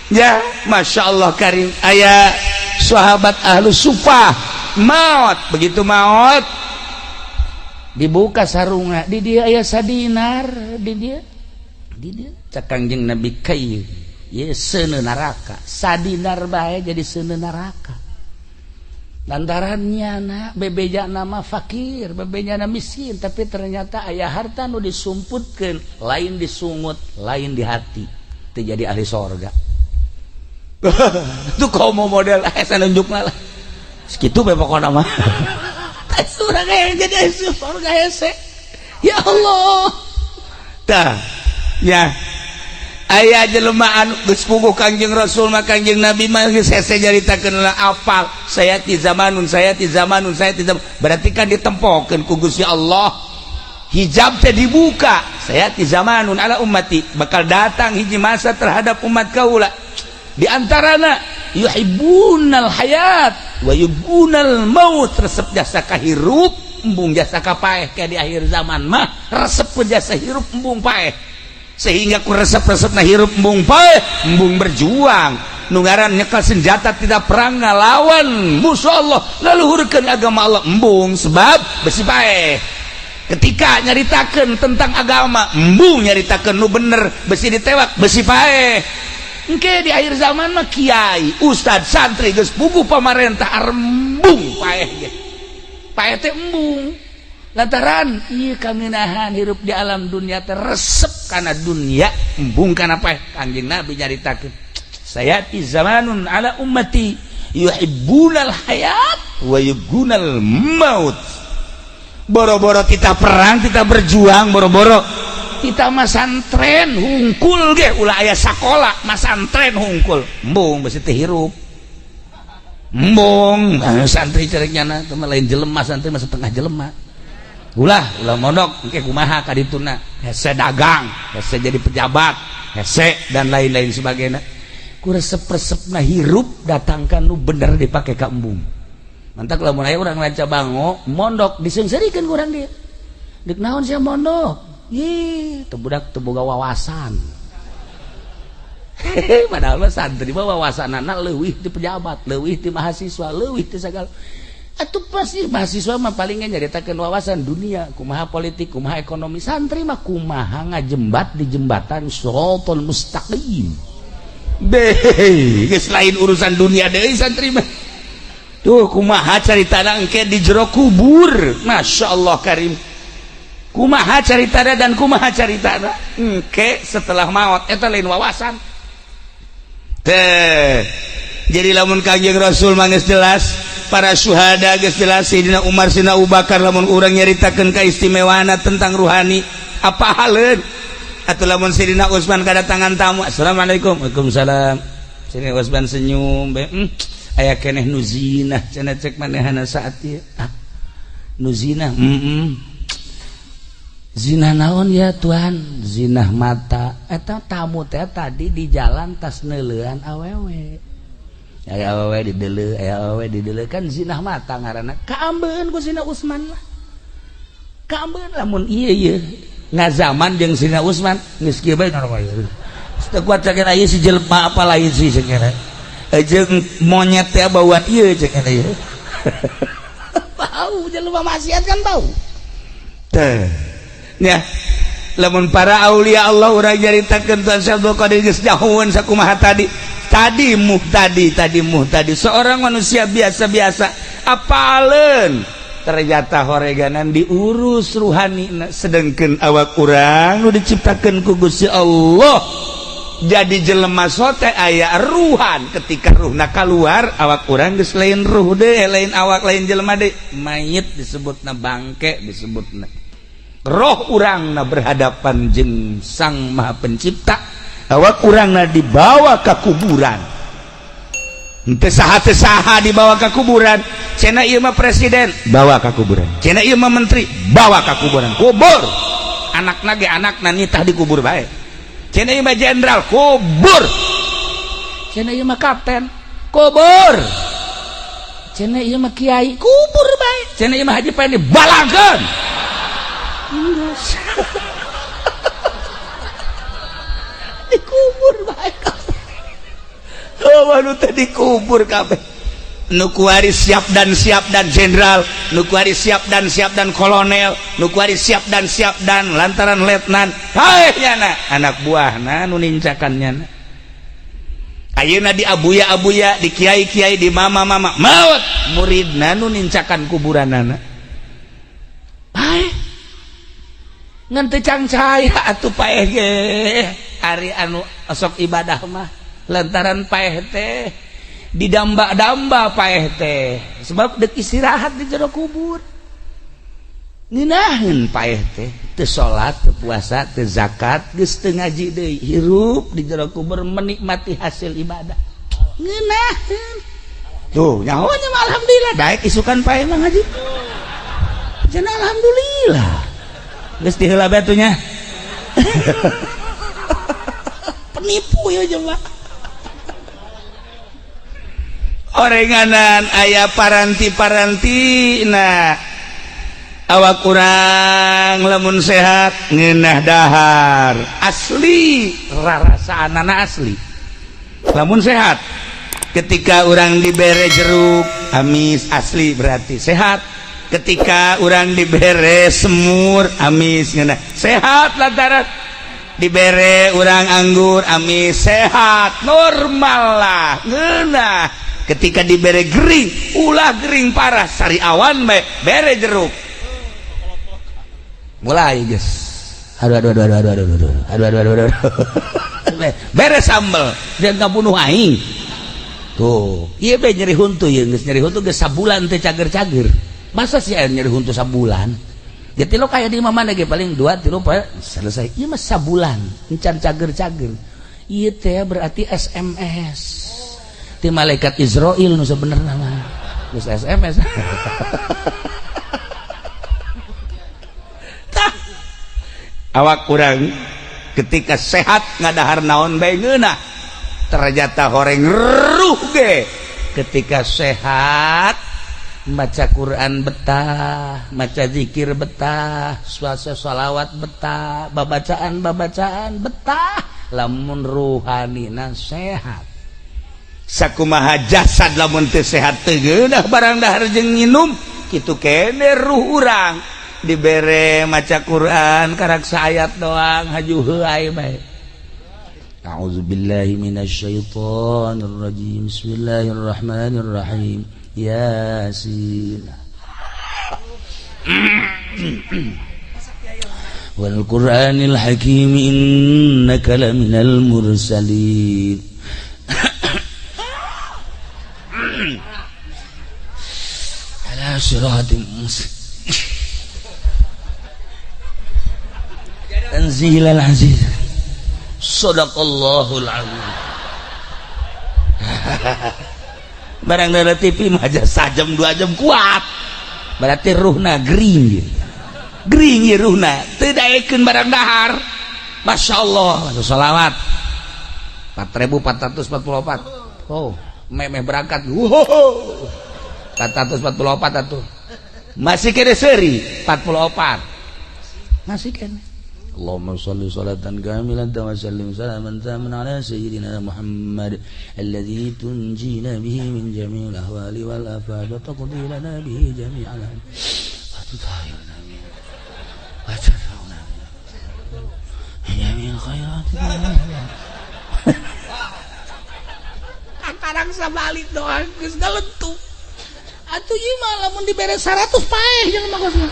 Ya Masya Allah karim aya sahabat ahlu sufah maut, begitu maut dibuka sarungna di dia aya sadinar di dia cek Kangjeng Nabi kai ieu seuneu neraka sadinar bae jadi seuneu neraka lantarannya na bebeja nama fakir bebeja nama miskin tapi ternyata aya harta nu disumputkeun lain disungut lain di hati teu jadi ahli sorga. Itu komo model saya nunjuk lah segitu be pokokna mah. Surah kayak jadi ahli sorga hese. Ya Allah. Tah ya, aya jelema anu geus puguh Kangjeng Rasul mah, Kangjeng Nabi mah geus hese nyaritakeun lah, apal sayati zamanun, sayati zamanun, sayati zaman. Berarti kan ditempokeun ku Gusti Allah, hijab teh dibuka. Sayati zamanun ala ummati, bakal datang hiji masa terhadap umat kaula, di antarana yuhibbunal hayat wa yubunal maut, resep jasa kahirup, embung jasa kapaeh. Kayak di akhir zaman mah resep jasa hirup, embung paeh, sehingga ku resep-resep na hirup, embung paeh, embung berjuang. Nu ngaran nyekel senjata, tidak perang ngalawan musuh Allah, laluhurkeun agama Allah, embung, sebab besi paeh. Ketika nyaritakeun tentang agama, embung nyaritakeun nu bener, besi ditewak, besi paeh. Engke di akhir zaman mah kiai, ustad, santri geus puguh pamarentah, embung paeh ge. Paeh teh embung lantaran ieu kangenahan hirup di alam dunia teh, resep kana dunia, embung kana paeh. Kangjeng Nabi nyaritakeun, sayati zamanun ala ummati yuhibbunal hayat wa yubgunal maut. Boro-boro kita perang, kita berjuang, boro-boro kita masantren hungkul ge, ulah aya sakola, masantren hungkul, embung, besi teh hirup, embung. Nah, santri cereknya na teu lain jelema, santri mah setengah jelema. Ulah, ulah mondok, engke kumaha kadituna, hese dagang, hese jadi pejabat, hese dan lain-lain sebagainya. Ku resep-resepna hirup, datangkan nu bener dipake ka embung. Mantak lamun aya urang Ranca Bango mondok, diseungseurikeun ku urang dia, "Dek naon sia mondok? Ih, teu budak teu boga wawasan." Padahal mah santri mah wawasanana leuwih ti pejabat, leuwih ti mahasiswa, leuwih ti sagala. Atuh pasti mahasiswa mah palingnya nyaritakeun wawasan dunia, kumaha politik, kumaha ekonomi. Santri mah kumaha ngajembat di jembatan siratal mustaqim. Deh, geus lain urusan dunia deui santri mah. Tuh kumaha caritana engke di jero kubur. Masya Allah karim. Kumaha caritana dan kumaha caritana engke setelah maut, eta lain wawasan. Teh. Jadi lamun Kangjeng Rasul mah geus jelas, para syuhada geus jelas, Sayyidina Umar, Sayyidina Abu Bakar, lamun urang nyaritakeun keistimewaan tentang ruhani, apa haleun? Atau lamun Sayyidina Utsman kedatangan tamu, "Assalamualaikum." "Waalaikumsalam." Sayyidina Utsman senyum bae, "Aya keneh nu zinah," cenah, "cek manehana saat ieu." "Ah, nu zinah?" "Zina naon ya, Tuan?" "Zinah mata." Eta tamu teh tadi di jalan tas neuleuan awewe, aya awewe di deuleu, aya awewe di deuleu, kan zinah mata ngaranna. Kaambeun ku Sina Usman lah, kaambeun. Lamun ieu ieu ngazaman jeung Sina Usman geus kieu bae, teu kuat cek ieu si jelema, apa lain sih cek jeung monyet teh bauan ieu cek ieu. Bau jelema maksiat kan bau teh ya. Lamun para aulia Allah urang nyaritakeun, Tuan Syekh Abdul Qadir geus nyahoeun sakumaha tadi, tadi muhtadi, tadi muhtadi, seorang manusia biasa-biasa, apaleun ternyata horeganan diurus ruhani, sedangkan awak urang nu diciptakeun ku Gusti Allah jadi jelema sote aya ruhan. Ketika ruhna keluar, awak urang geus lain ruh deh, lain awak, lain jelema deh, mayit disebutna, bangke disebutna. Roh urangna berhadapan jeung Sang Maha Pencipta, awak urangna dibawa ke kuburan. Henteu saha teu saha dibawa ke kuburan. Cenah ieu mah presiden, bawa ke kuburan. Cenah ieu mah menteri, bawa ke kuburan, kubur. Anakna ge anakna nitah dikubur bae. Cenah ieu mah jenderal, kubur. Cenah ieu mah kapten, kubur. Cenah ieu mah kiai, kubur bae. Cenah ieu mah haji pengen dibalangkeun. Geus dikubur bae. Oh, nu teh dikubur kabeh. Nu kuari siap dan siap dan jenderal, nu kuari siap dan siap dan kolonel, nu kuari siap dan siap dan lantaran letnan, hai nyana anak buahna nu nincakan nyana. Ayeuna di abuya abuya, di kiai kiai, di mama mama, maut muridna nu nincakan kuburanana. Paeh ngan teu cangcaya atuh paeh ge. Ari anu osok ibadah mah lantaran paeh teh didamba-damba paeh teh, sebab dek istirahat di jero kubur. Ngeunaheun paeh teh, teu salat, teu puasa, teu zakat, geus teu ngaji deui, hirup di jero kubur menikmati hasil ibadah. Ngeunaheun. Tuh, nyaho nya mah alhamdulillah daek isukan paeh mah ngaji. Cenah alhamdulillah. Geus diheula bae atuh nya. Penipu ya jelema. Orenganan aya paranti-paranti nah awak kurang lamun sehat ngeunah dahar asli rarasaanana asli lamun sehat. Ketika orang dibere jeruk amis asli berarti sehat. Ketika orang dibere semur amis ngeunah sehat, lantaran dibere orang anggur amis sehat normal lah ngeunah. Ketika dibere gering, ulah gering parah, sariawan bae bere jeruk mulai guys, aduh aduh aduh aduh aduh aduh aduh aduh aduh aduh aduh, bere sambel dia nggak bunuh aing tuh. Iya be nyeri huntu, ya geus nyeri huntu geus sabulan teh cager-cager. Masa sih aya nyeri huntu sabulan? Jadi lo kayak di mana ge paling 2 3 4 selesai. Ieu mah sabulan encan cager-cager. Ieu teh berarti SMS ti malaikat Israel nu sebenarnya mah geus SMS. Tah awak kurang ketika sehat ngadahar naon bae ngeunah, ternyata horeng ruh ge ketika sehat maca Quran betah, maca zikir betah, suasa sholawat betah, babacaan-babacaan betah, lamun ruhanina sehat. Sakumaha jasad lamun teu sehat teu geunah barang dahar jeung nginum, kitu kene ruh urang dibere maca Quran karak saayat doang haju heuay bae. A'udzubillahi minasyaitonir rajim. Bismillahirrahmanirrahim. Yasin. Wal Qur'anil Hakim innaka laminal mursalin. Ala siratim mustaqim. Tanzilal aziz. Sadaqallahul azim. Barang dari TV mah aja sajam 2 jam kuat. Berarti ruhna gering. Gering ieu ruhna, teu daekeun barang dahar. Masya Allah, sholawat 4444. Oh, memeh berangkat. Wow. 444 atuh. Masih kene seuri 44. Masih kene. Allahumma shalli salatan kamilatan wa sallim salaman taman ala sayyidina Muhammad alladzi tunjina bihi min jami'il ahwali wal afat wa taqdi lana bihi jami'al wa tutahhirna bihi wa tadfa'una bihi jami'il khairat. Kakarang sabalik doang geus galentu. Atuh ieu mah lamun dibere 100 paeh jelema geus.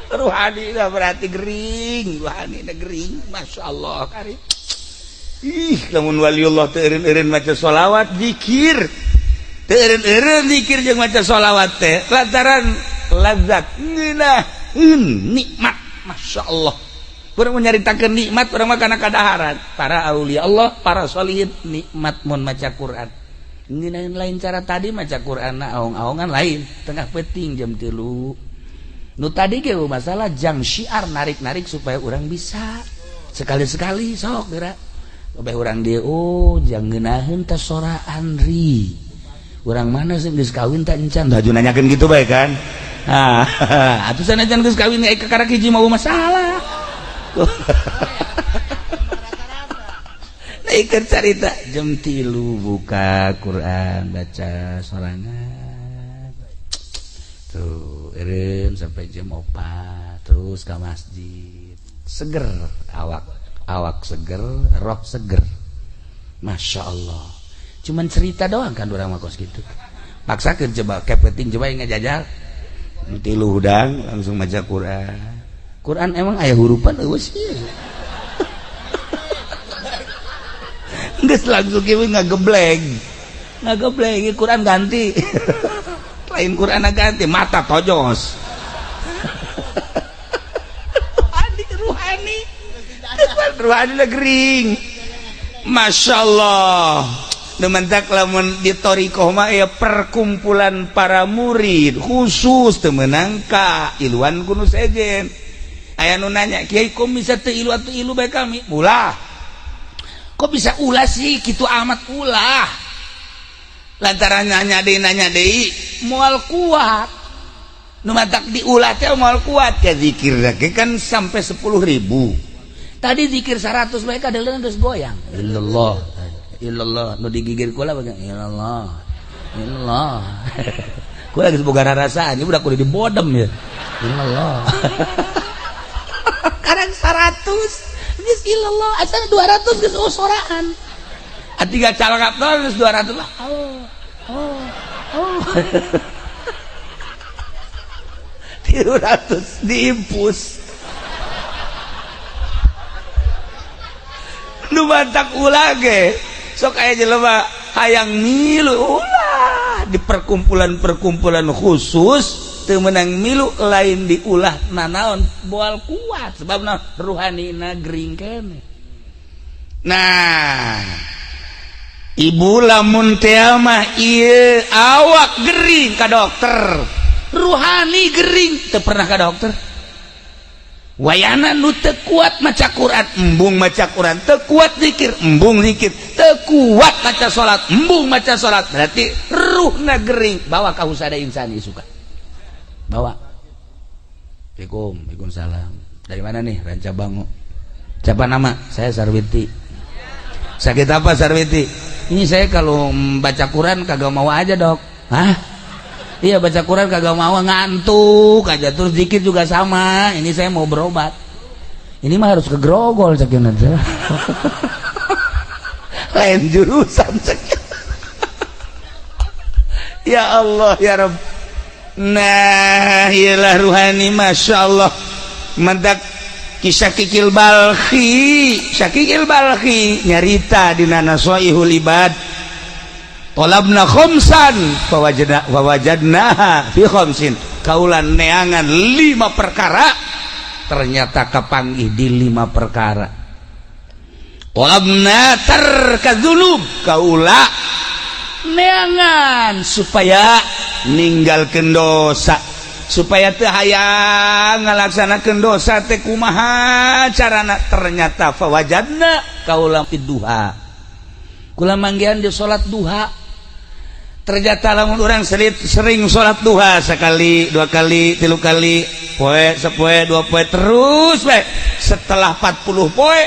Ruhani dah berarti gering, ruhani dah gering, masya Allah kari. Ih, lamun waliullah teu eureun-eureun maca sholawat zikir, teu eureun-eureun zikir jeung maca sholawat teh lantaran lazat ngeunaheun nikmat, masya Allah. Urang mun nyaritakeun nikmat urang mah kana kadaharan. Para aulia Allah, para sholihin nikmat mun maca Quran. Ngeunaheun lain cara tadi maca Quran na aong-aongan lain, tengah peuting jam 3. Nu tadi ge masalah jang syiar narik-narik supaya orang bisa sekali-sekali sok geura kabeh urang dieu oh jang ngeunaheun teh soraan ri urang mana sih geus kawin teh encan haju nanyakeun gitu bae kan. Ah atuh sanajan geus kawin ka karak hiji mau masalah. Naikeun carita jam 3 buka Quran baca sorangan tuh eureun sampai jam 4 terus ke masjid seger awak, awak seger, roh seger, masya Allah. Cuman cerita doang kan orang mah kos gitu. Paksakeun coba kepeting coba yang ngajajal tilu hudang langsung maca Quran. Quran emang aya hurupan eueuh sih. Geus langsung kieu ngagebleng. Ngagebleng Quran ganti. Lain Quran ganti mata tojos. Ruhani, ruhani, ruhani lah gering. Masya Allah. Mentak lamun di thoriqoh mah ya perkumpulan para murid khusus teu meunang ka iluan ku nu sejen. Aya nu nanya, "Kiai, kok bisa teu ilu atuh ilu bae kami?" Ulah. Kok bisa ulah sih, kitu amat ulah. Lantaran nanya deui moal kuat. Nu matak diulah teh moal kuat ya zikir ge kan sampai 10.000. Tadi zikir 100 bae kadeuleun geus goyang. Illallah. Illallah nu digigir kula bagian illallah. Illallah. Kula geus boga rarasaan, ieu budak kudu dibodem ya. Illallah. Karang 100 geus illallah, asal 200 geus soraan. Tiga calangap geus 200 lah. Oh. 300 diimpus. Nu mantak ulah ge sok aya jelema hayang milu ulah di perkumpulan-perkumpulan khusus teu meunang milu lain diulah nanaon moal kuat sebabna ruhanina gering keneh. Nah, ibu lamun teh mah ieu awak gering ka dokter, ruhani gering teu pernah ka dokter. Wayana nu teu kuat maca Quran, embung maca Quran, teu kuat zikir, embung zikir, teu kuat maca salat, embung maca salat, berarti ruhna gering. Bawa ka husada insani suka. Bawa. Assalamualaikum, waalaikumsalam. Dari mana nih? Ranca Bango. Siapa nama? Saya Sarwiti. Sakit apa Sarwiti? Ini saya kalau baca Quran kagak mau aja, Dok. Hah? Iya, baca Quran kagak mau, ngantuk aja, terus dikit juga sama. Ini saya mau berobat. Ini mah harus ke Grogol cek nanti. Lain jurusan cek. Ya Allah ya Rabb. Nah, iyalah ruhani Masya Allah. Mendak kisah Kikil Balkhi, Syakikil Balkhi nyarita dina Nasoihul Ibad. Tolabna khamsan fawajadna fawajadnaha fi khamsin. Kaula neangan lima perkara ternyata kapanggih di lima perkara. Tolabna tarka dzunub, kaula neangan supaya ninggalkeun dosa, supaya teu hayang ngalaksanakeun dosa teh kumaha carana, ternyata fawajadna kaula fi duha. Kula manggihan di salat duha. Ternyata lamun orang sering salat duha sekali, dua kali, tilu kali, poe sepoe, dua poe, terus we. Setelah 40 poe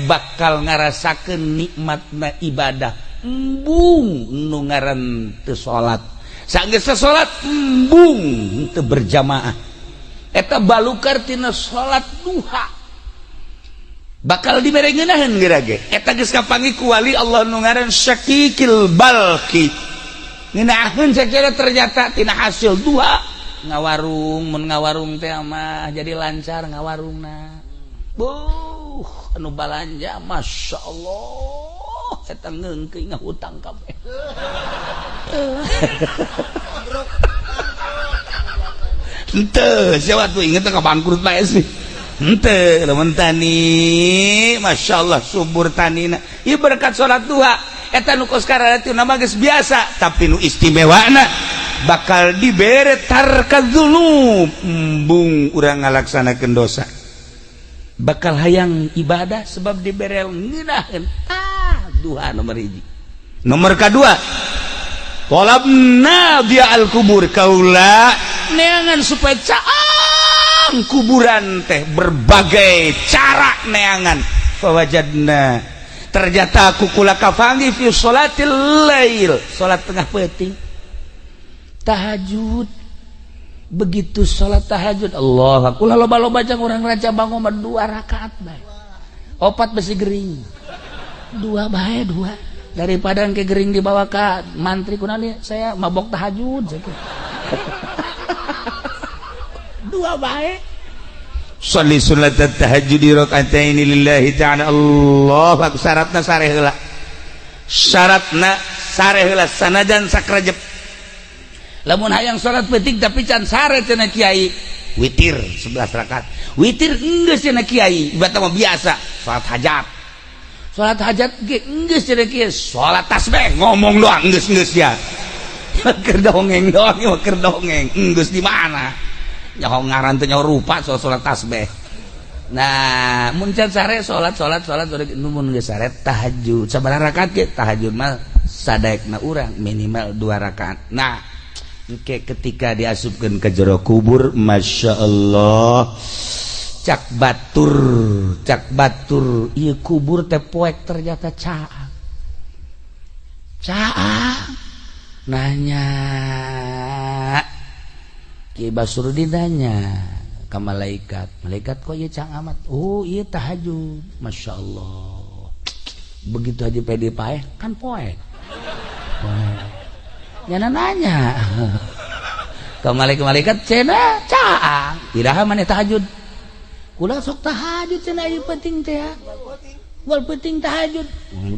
bakal ngarasakeun nikmatna ibadah. Embung nu ngaran teu salat. Sanggeus salat embung teu berjamaah. Eta balukar tina salat duha. Bakal dibere ngeunaheun geura ge. Eta geus kapanggih ku wali Allah nu ngaran Syakikil Balkhi. Ngeunaheun sakira ternyata tina hasil duha ngawarung, mun ngawarung teh mah jadi lancar ngawarungna. Buh, anu balanja Masya Allah eta ngeungkeui ngahutang kabeh. Henteu, siapa tuh inget ka bangkrut bae sih. Henteu, lamun tani Masya Allah subur tanina. Ieu berkat salat duha. Eta nu kos karena nama geus biasa, tapi nu istimewana bakal dibere tarka dzunub, embung urang ngalaksanakeun dosa. Bakal hayang ibadah sebab dibere ngeunaheun. Tah, duha nomor hiji. Nomor kedua, tolabna dia al kubur, kaula neangan supaya caang kuburan teh berbagai cara neangan. Fawajadna ternyata aku kula kafangi fi sholatil lail, salat tengah peuting tahajud. Begitu salat tahajud Allah kula loba-loba jang urang Raja Bango mah 2 rakaat bae, opat besi gering, dua bae dua, daripada ke gering dibawa ke mantri kunani saya mabok tahajud dua bae. Sholli sunat tahajud raka'ataini lillahi ta'ala. Allah akbar. Syaratna sareh heula, syaratna sareh heula sanajan sakrejep. Lamun hayang salat peuting tapi can sare cenah kiai, witir 11 rakaat. Witir geus cenah kiai, ibarat mah biasa salat hajat. Salat hajat ge geus cenah kiai, salat tasbih ngomong doang geus-geus ya. Keur dongeng doang, keur dongeng. Geus di mana? Nyaho ngaran teh nyaho rupa soal salat tasbih. Nah, mun can sare salat salat salat mun geus sare tahajud. Sabaraha rakaat ge tahajud mah sadaekna urang minimal 2 rakaat. Nah, engke ketika diasupkeun ke jero kubur, Masya Allah, cak batur ieu kubur teh poek ternyata caang. Caang nanya Ki Basrudin nanya ke malaikat, malaikat kok ieu caang amat? Oh, ieu tahajud. Masya Allah. Begitu aja pede paeh kan poek. Nyana nanya ke malaikat-malaikat cenah caang iraha maneh tahajud? Kula sok tahajud cenah ieu penting teh ya. Wal penting tahajud.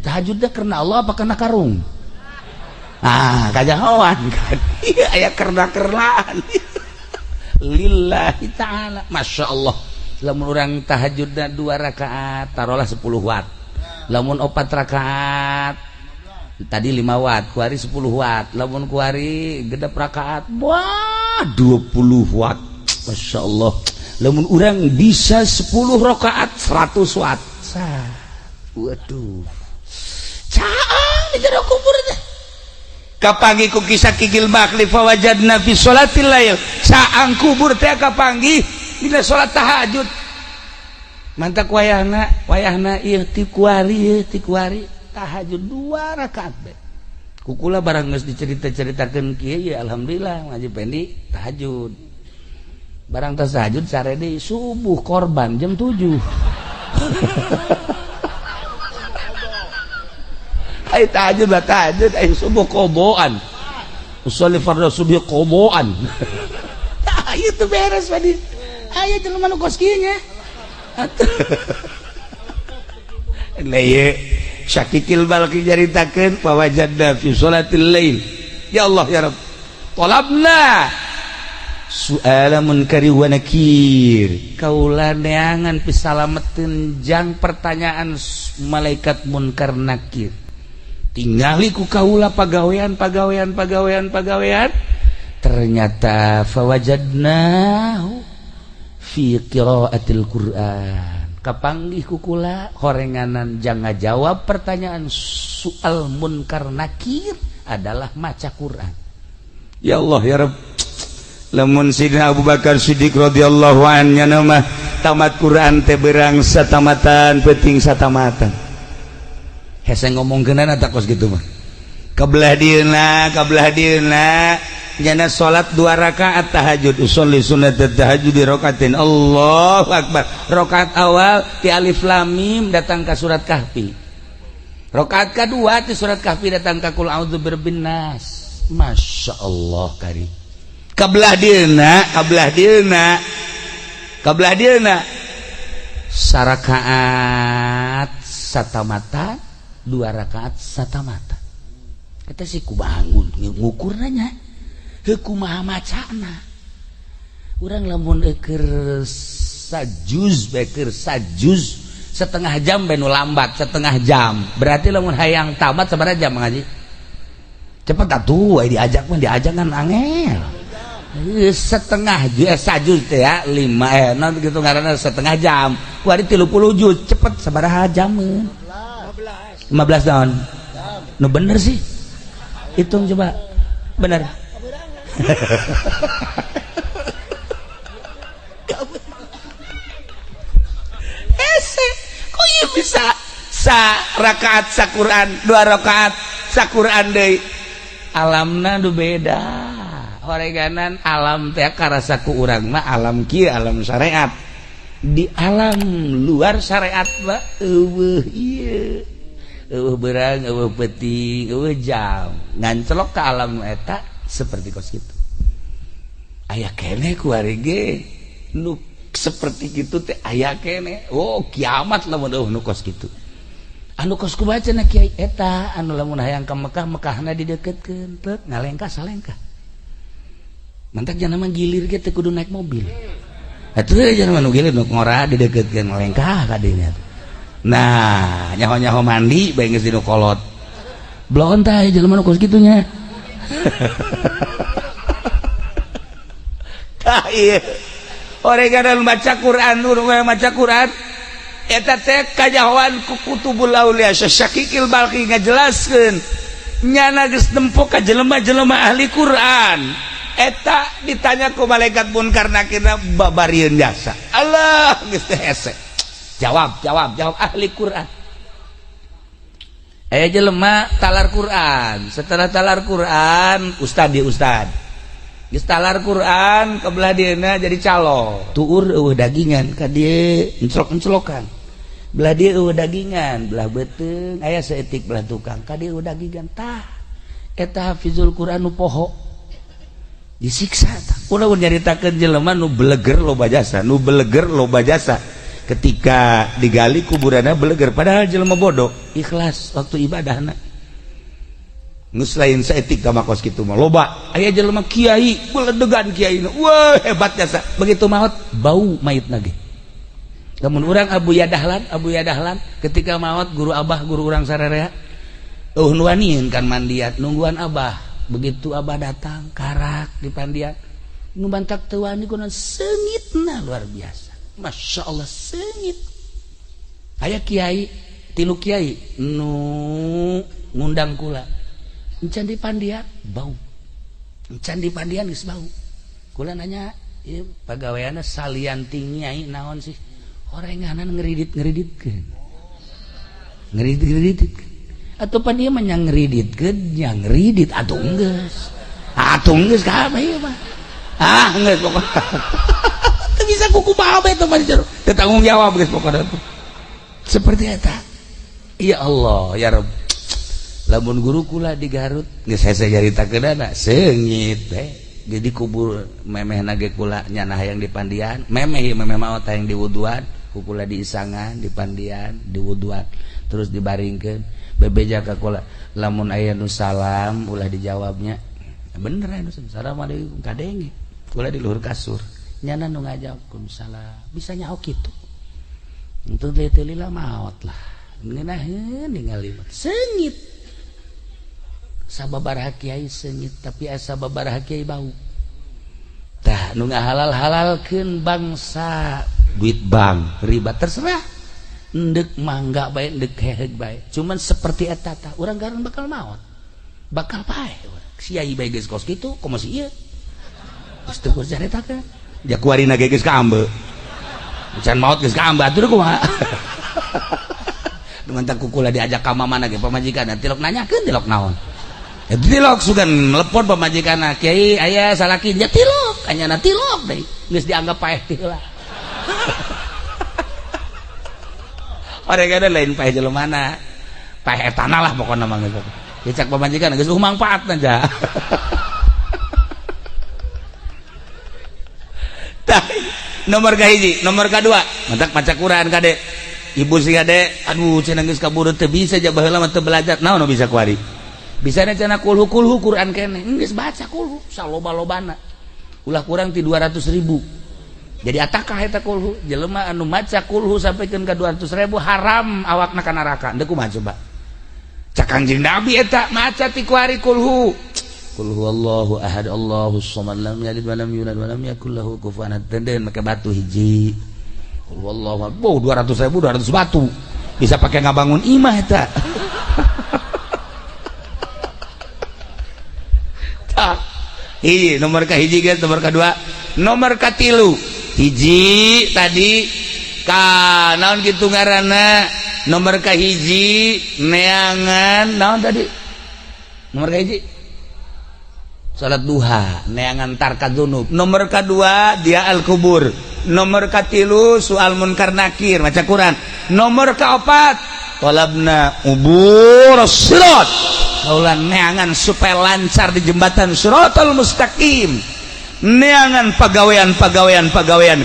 Tahajud teh karena Allah apa karena karung? Ah, kajahoan kan. Iya aya kerna-kernaan. Lillahi ta'ala. Masya Allah. Lamun urang tahajudna 2 rakaat taruhlah 10 watt. Lamun 4 rakaat tadi 5 watt, kuari 10 watt. Lamun kuari genep rakaat, wah 20 watt. Masya Allah. Lamun urang bisa 10 rakaat 100 watt. Sah. Waduh. Caang di jero kubur teh. Kapanggih ku kisah Kikil Bakli fawajadna fi sholatil lail. Caang kubur teh kapanggih dina salat tahajud. Mantak wayahna, wayahna ieu ti kuari ieu ti kuari tahajud 2 rakaat be. Kukula barang geus dicerita-ceritakeun kieu ya alhamdulillah ngaji Pendi tahajud. Barang tas tahajud sare deui subuh korban jam 7. Ai tahajud lah tahajud ai subuh qodoan. Usolli fardhu subuh qodoan. Tah ieu teu beres Padi. Aya jelema nu kos kieu nya. Nah ieu Syakikil Balki nyaritakeun fawajadna fi sholatil lail. Ya Allah ya Rabb. Talabna su'ala munkari wa nakir. Kaula neangan pisalameteun jang pertanyaan malaikat munkar nakir. Tingali ku kaula pagawean pagawean pagawean pagawean ternyata fawajadnahu fi qiraatil Qur'an. Kapanggih ku kula horenganan jang ngajawab pertanyaan soal munkar nakir adalah maca Quran. Ya Allah ya Rabb. Lamun Sidina Abu Bakar Siddiq radhiyallahu anhu mah tamat Quran teh berang satamatan peuting satamatan. Hese ngomongkeunana tak kos gitu mah. Kabelah dieuna, kabelah dieuna nyana salat 2 rakaat tahajud, usolli sunnat tahajud di rakaatin. Allahu akbar. Rakaat awal ti alif lam mim datang ka surat Kahfi. Rakaat kedua ti surat Kahfi datang ka qul a'udzu birabbin nas. Masya Allah kari. Kabelah dieuna, kabelah dieuna. Kabelah dieuna sarakaat satamata, 2 rakaat satamata. Kita sih ku bangun ngukur nanya. Heuh kumaha macana? Urang lamun keur sajuz bae keur sajuz setengah jam bae nu lambat setengah jam. Berarti lamun hayang tamat sabaraha jam ngaji? Cepet atuh aya diajak mah diajak kan angel. Setengah sajuz teh ya 5 non gitu ngaranna setengah jam. Kuari 30 juz cepet sabaraha jameun? 15 tahun. Nu bener sih. Hitung coba. Bener. Hese, kok ieu bisa sa rakaat sa Quran, 2 rakaat sa Quran deui. Alamna nu beda. Horeganan alam teh karasa ku urang mah alam kieu alam syariat. Di alam luar syariat mah eueuh ieu. Eueuh beurang, eueuh peuting, eueuh jam. Ngancelok ke alam eta seperti kos kitu. Aya keneh ku ari ge nu seperti kitu teh aya keneh. Oh, kiamat lamun eueuh nu kos kitu. Anu kos kumaha cenah kiai eta anu lamun hayang ka Mekah, Mekahna dideukeutkeun, teu ngalengkah salengkah. Mantak jangan mah gilir ge teu kudu naik mobil. Atuh jangan mah nu gilir nu ngora dideukeutkeun ngelengkah ka dinya. Nah, nyaho-nyaho mandi bae geus dinu kolot. Bloon tah jelema nu kos kitu nya. Tah ieu. Orang baca Quran, maca Quran eta teh kajahoan ku kutubul aulia Syakikil Balki ngajelaskeun nyana geus nempo ka jelema-jelema ahli Quran eta ditanya ku malaikat munkar nakir babarieun jasa. Allah geus teh hese. Jawab jawab jawab ahli Quran. Aya jelema talar Quran, setelah talar Quran ustad di ustad. Geus talar Quran ke belah dieuna jadi calo. Tuur eueuh dagingan ka dieu enclok-enclokan. Belah dieu eueuh dagingan, belah beuteung aya saeutik belah tukang ka dieu eueuh dagingan tah. Eta hafizul Quran nu poho. Disiksa tah. Ulah nyaritakeun jelema nu beleger loba jasa, nu beleger loba jasa. Ketika digali kuburanna beleger padahal jelema bodoh, ikhlas waktu ibadahna. Ngus lain saetik ka kos kitu mah loba aya jelema kiai beledegan kiai wah hebat jasa begitu maot bau mayitna ge. Lamun urang Abu Yadahlan ketika maot guru abah guru urang sararea eueuh nu wanian kan mandiat nungguan abah begitu abah datang karak di pandian nu bantak teu wani kunaon seungitna luar biasa Masya Allah seungit. Aya kiai tilu kiai nu ngundang kula encan di pandian bau encan di pandian geus bau kula nanya ieu pagaweanna salian ti nyai naon sih orenganan ngeridit-ngeriditkeun ngeridit-ngeriditkeun atuh pan ieu mah nya ngeriditkeun nya ngeridit atuh geus kabeh ieu mah ah geus pokona teu bisa kukumaha bae teh mah teu tanggung jawab geus pokona seperti eta. Ya Allah ya Rabb. Lamun guru kula di Garut geus hese nyaritakeunana seungit teh jadi kubur memehna ge kula nyana hayang di pandian memeh ieu memeh maot hayang diwuduan ku kula diisangan di pandian diwuduan terus dibaringkeun bebeja ka kula lamun aya nu salam ulah dijawabnya bener anu assalamualaikum kadenge kula di luhur kasur nyana nu ngajawab salam bisa nyaho kitu untung teh teu lila maot lah ngeunaheun ningali seungit sababaraha kiai seungit tapi asa sababaraha kiai bau tah nu ngahalal-halalkeun bangsa duit bank riba terserah endek mangga bae endek heheug bae cuman seperti eta tah urang garun bakal maot bakal paeh kiai bae geus kos kitu komo si ieu geus teu kudu caritakeun ja kuarina ge geus kaambe can maot geus kaambe atuh kumaha nu kukula diajak ka mamana ge pamajikan tilok nanyakeun tilok naon tilok sugan melepon pamajikan kiai aya salaki nya tilok anyana tilok deui geus dianggap paeh teh heula. Orangna lain paeh jelemana paeh etana lah pokona mah geus dicak pamajikan geus mangfaatna ja. Tah nomor kahiji nomor kadua mantak maca Quran kade ibu sih kade aduh cenah geus kaburu teu bisa ja baheula mah teu belajar naon nu bisa kuari bisa cenah kulhu kulhu Quran kene geus baca kulhu saloba-lobana ulah kurang ti 200.000 jadi atakah eta kulhu jelema anu maca kulhu sampikeun ka 200.000 haram awakna ka neraka deuk kumaha coba cak Kangjeng Nabi eta maca ti kuari kulhu qul huwallahu ahad Allahus samad lam yalid walam yulad walam yakul lahu kufuwan ahad den make batu hiji qul huwallahu ahad 200.000 200 batu bisa pakai ngabangun imah eta. Hiji nomor ka hiji guys, nomor kedua, nomor katilu. Hiji tadi ka naon kitu ngaranna? Nomor ka hiji neangan naon tadi? Nomor ka hiji salat duha, neangan tarka dzunub. Nomor kedua dia al kubur. Nomor katilu soal munkar nakir maca Quran. Nomor kaopat talabna ubur sirat. Kaulan neangan supaya lancar di jembatan siratal mustaqim. Neangan pagawean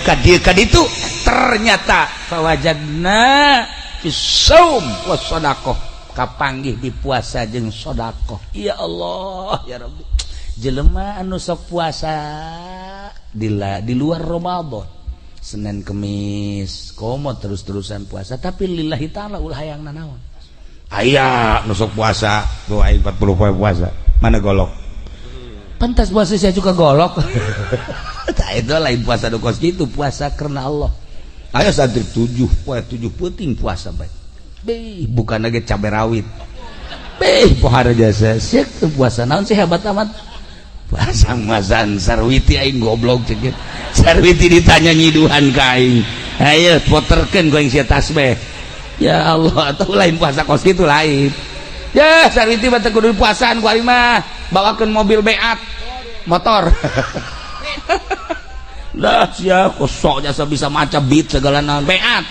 kadieu kaditu ternyata fawajadna fis saum was sadaqah kapanggih di puasa jeung sedekah. Ya Allah ya Rabbi. Jelema anu sok puasa di luar Ramadan, Senin Kemis komo terus-terusan puasa tapi lillahi ta'ala ulah hayang nanaon. Aya nu sok puasa, tuh aing 40 poe puasa. Mana golok? Pantas puasa saya juga golok. Tah itu lain puasa nu kos kitu, puasa karena Allah. Aya santri 7 poe 7 peuting puasa bae. Beh, bukan lagi cabai rawit. Beh, pohara jasa. Siek teu puasa naon sih hebat amat. Puasa masan Sarwiti aing goblok cek. Sarwiti ditanya nyiduhan ka aing. Ayo poterkeun ku aing sia tasbih. Ya Allah, atau lain puasa kos kitu lain. Ya, Sarwiti mah teu kudu puasaan ku aing mah. Bawakeun mobil beat motor. Lah sia kosok jasa bisa maca beat segala naon beat.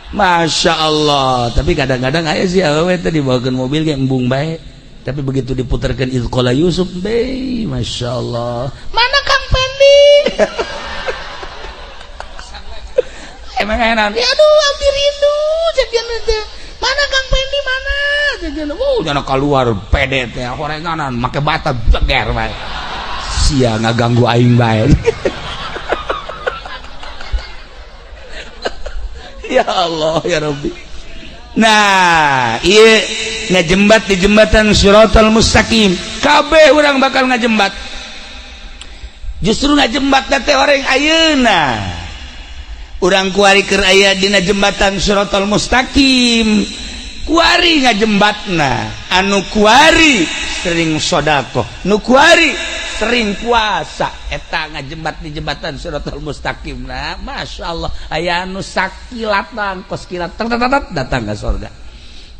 Masya Allah, tapi kadang-kadang aya sih awewe teh dibawakeun mobil ge embung bae. Tapi begitu diputarkeun Idqala Yusuf, be, Masya Allah. Mana Kang Pendi? Emang enak. Ya aduh, abdi rindu cek teh. Mana Kang Pendi mana? Cek oh, jangan keluar pede teh horenganan make bata jeger bae. Sia ngaganggu aing bae. Ya Allah ya Rabbi. Nah, ieu ngajembat di jembatan Shiratal Mustaqim. Kabeh urang bakal ngajembat. Justru ngajembat teh orang ayeuna. Urang kuari keur aya dina jembatan Shiratal Mustaqim. Kuari ngajembatna, anu kuari sering sedekah, nu kuari sering puasa, eta ngajembat di jembatan Shiratal Mustaqim. Nah, Masya Allah, aya anu sakilatan kos kilat datang ke surga.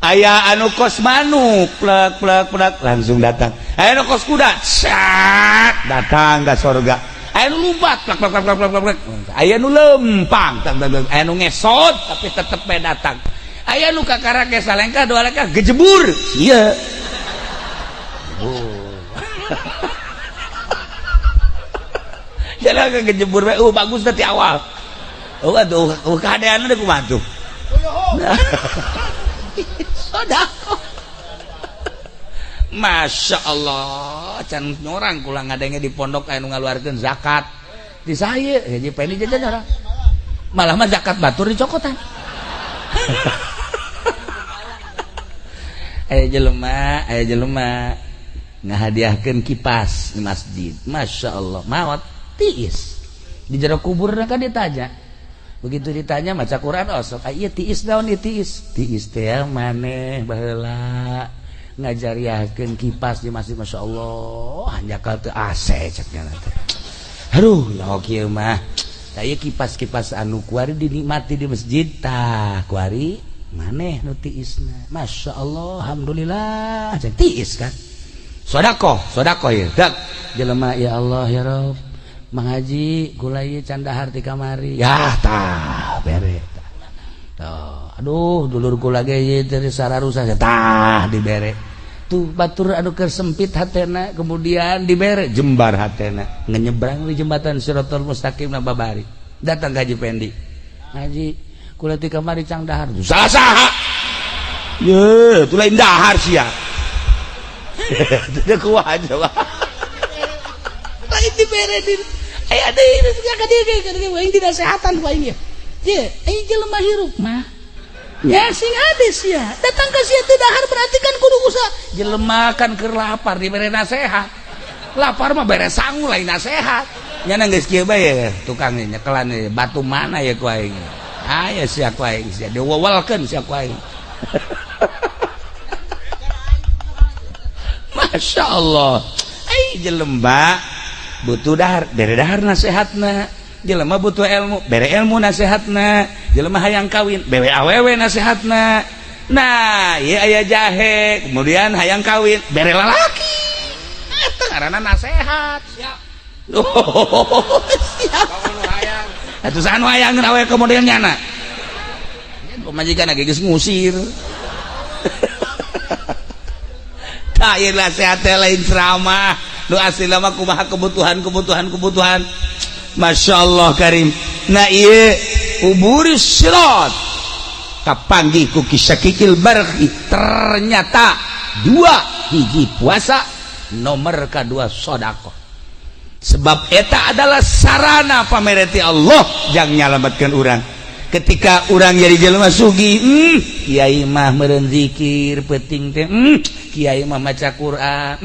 Aya anu kos manuk plek plek plek langsung datang. Aya anu kos kuda sak datang ke surga. Aya anu lumpat plek plek plek plek plek. Aya anu lempang, aya anu ngesot tapi tetep bae datang. Aya nu kakarake salengkah dua lengkah gejebur. Ieu. Jalan ke gejebur bae, bagus tadi awal. Oh aduh, keadaan udah kumaha tuh. Sedekah. Masya Allah, can nyorang kula ngadenge di pondok aya nu ngaluarkeun zakat. Di saya, ya pendi jajan orang. Malah mah zakat batur dicokotan. Aya jelema ngahadiahkeun kipas di masjid. Masya Allah, maot tiis. Di jero kuburna kan ditanya. Begitu ditanya maca Quran osok, ieu tiis naon ieu tiis? Tiis teh maneh baheula ngajariahkeun kipas di masjid. Masya Allah, hanjakal teu AC cek nya teh. Aduh, nyaho kieu mah. Tah ieu kipas-kipas anu kuari dinikmati di masjid tah kuari maneh nu tiisna. Masya Allah, alhamdulillah cek tiis kan. Sodakoh, sodakoh ya. Dak jelema ya Allah ya Rob. Mang Haji gula ieu can dahar ti kamari. Ya tah bere tah. Tuh, aduh dulur kula ge ieu teh sararusa tah dibere. Tuh batur anu keur sempit hatena kemudian dibere jembar hatena. Ngenyebrang di jembatan Shiratal Mustaqim na babari. Datang ka Haji Pendi. Haji kula ti kamari cang dahar. Salah saha? Ye, tu lain dahar sia. Teu kuat coba. Lain dibere di aya deui ka dieu aing dinasehatan ku aing ye. Ye, aing jelema hirup mah. Ya sing ade sia. Datang ka sia teu dahar berarti kan kudu usaha. Jelema kan keur lapar dibere nasehat. Lapar mah bere sangu lain nasehat. Nya geus kieu bae tukang nyekelan batu mana ya ku aing. Aya sia ku aing sia diwewelkeun sia ku aing. Masya Allah, ai jelema butuh dahar, bere dahar nasehatna. Jelema butuh ilmu, bere ilmu nasehatna. Jelema hayang kawin, bere awewe nasehatna. Nah, ieu aya jahe, kemudian hayang kawin, bere lalaki. Eta ngaranna nasehat. Siap. Oh, siap. Atuh saha nu hayang awewe kemudian nyana? Pamajikan ge geus ngusir. Tah ieu nasehat teh lain ceramah. Nu asli mah kumaha kebutuhan. Masya Allah karim. Nah ieu uburis sirat. Kapanggih ku Ki Syakikil Balkhi, ternyata dua hiji puasa, nomor kedua sodakoh, sebab eta adalah sarana pamere ti Allah jang nyalamatkan urang. Ketika urang jadi jelema sugih, kiai mah meureun zikir penting teh, kiai mah maca Quran,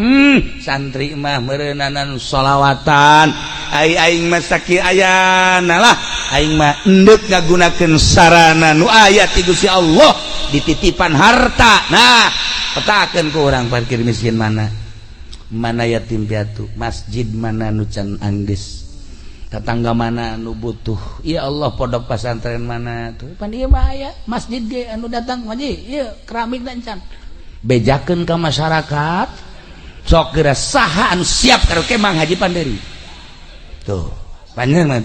santri mah meureunanan sholawatan, ai aing mah sakieu ayana lah, aing mah endek ngagunakeun sarana nu aya ti Gusti Allah dititipan harta. Nah, petakeun ku urang fakir miskin mana, mana yatim piatu, masjid mana nu can anggeus, tetangga mana nu butuh. Ya Allah, pondok pesantren mana tuh pan ieu mah aya masjid ge anu datang haji ieu keramik dan can bejakeun ka masyarakat. Sok geura saha anu siap karaoke Mang Haji Panderi tuh panjang mah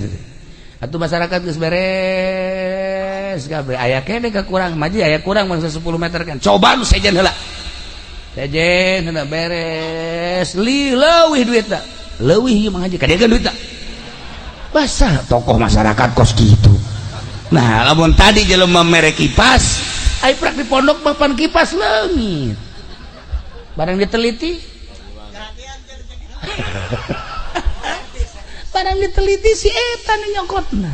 atuh. Masyarakat geus beres kabeh, aya keneh kekurang maji, aya kurang bangsa 10 meter kan. Coba nu sejen heula, sejen heula beres li leuwih duitna, leuwih ieu Mang Haji kadegan duitna. Basah tokoh masyarakat kos gitu. Nah, lamun tadi jelema mere kipas, ai prak di pondok mah pan kipas leungit, barang diteliti, barang diteliti si eta nu nyokotna.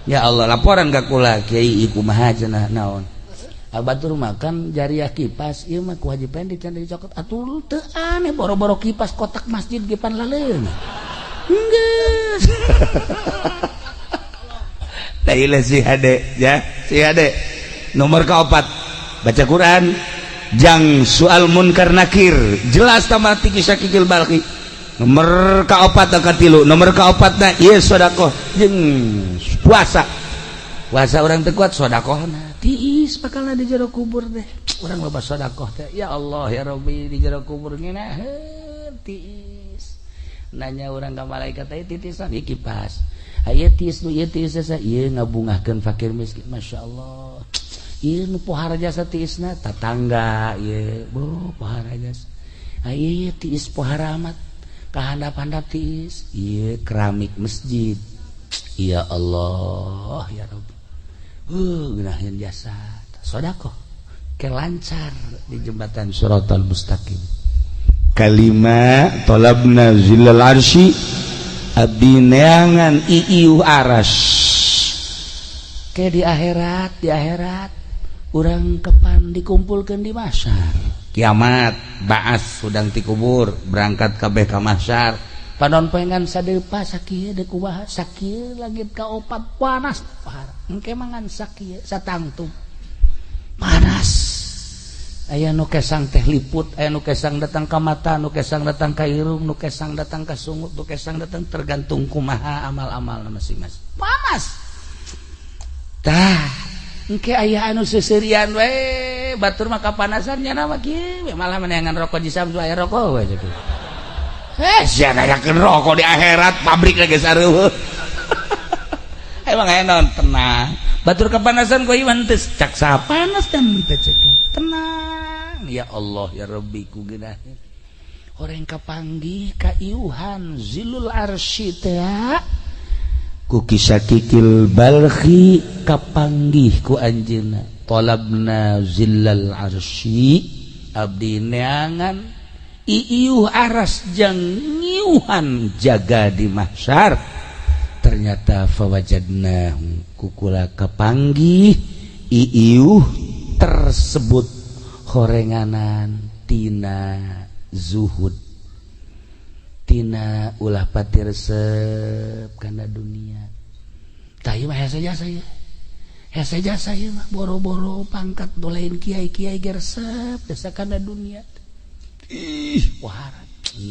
Ya Allah, laporan ka kula, "Kiai, kumaha cenah?" "Naon?" "Batur makan jariah kipas ieu mah ku Haji Pendi can dicokot." Atuh teu aneh, boro-boro kipas, kotak masjid ge pan laleung. Enggeus. Tailah si hade ya, si hade. Nomor keempat, baca Quran jang soal munkar nakir, jelas tamat ti Syakikil Balkhi. Nomor keopat katilu, nomor keopatna ieu sedekah jeung puasa. Puasa urang teu kuat, sedekahna tiis bakalna di jero kubur deh. Urang loba sedekah teh, ya Allah ya Rabbi, di jero kubur ngeunaheun tiis. Nanya urang ka malaikat teh, titisan ieu kipas. Aya tiis nu ieu tiis jasa ieu ngabungahkeun fakir miskin, masyaallah. Ieu nu pohara jasa tiisna tatangga ieu, bo pohara jasa. Aya tiis pohara amat kahandap-handap tiis ieu keramik masjid. Ya Allah ya Rabbi. Ngeunaheun jasa sedekah ke lancar di jembatan Shiratal Mustaqim. Kalima, talabna zillal arsy, abdi neangan iiuh aras ke di akhirat. Di akhirat urang kepan dikumpulkan di mahsyar kiamat, baas hudang ti kubur, berangkat kabeh ka mahsyar. Panon poengan sadepa sakieu deuk kumaha, sakieu langit kaopat, panas parah. Engke mangan sakieu satangtung panas. Aya nu kesang teh liput, aya nu kesang datang ka mata, nu kesang datang ka irung, nu kesang datang ka sungut, nu kesang datang, tergantung kumaha amal-amal masing-masing. Panas tah engke aya anu seuseurian we, batur mah kapanasan nya mah kieu malah meneangan rokok di samsu, aya rokok we gitu. Eh, sia nanyakeun rokok di akhirat, pabrik lagi sareueuh. Emang aya naon, tenang. Batur kepanasan kok iwan teu cak panas dan teu cek. Tenang. Ya Allah ya Rabbi, ku geunaheun. Orang kapanggih kaiuhan zilul arsy teh ku Ki Syakikil Balkhi, kapanggih ku anjeunna, talabna zillal arsy, abdi neangan iiuh aras jang ngiuhan jaga di mahsyar. Ternyata fawajadna, kukula kapanggih iiuh tersebut horenganan tina zuhud, tina ulah pati resep kana dunia. Tah, ieu mah hese jasa ieu, hese jasa ieu mah. Boro-boro pangkat lain kiai-kiai ge resep jasa kana dunia. Ih, wah.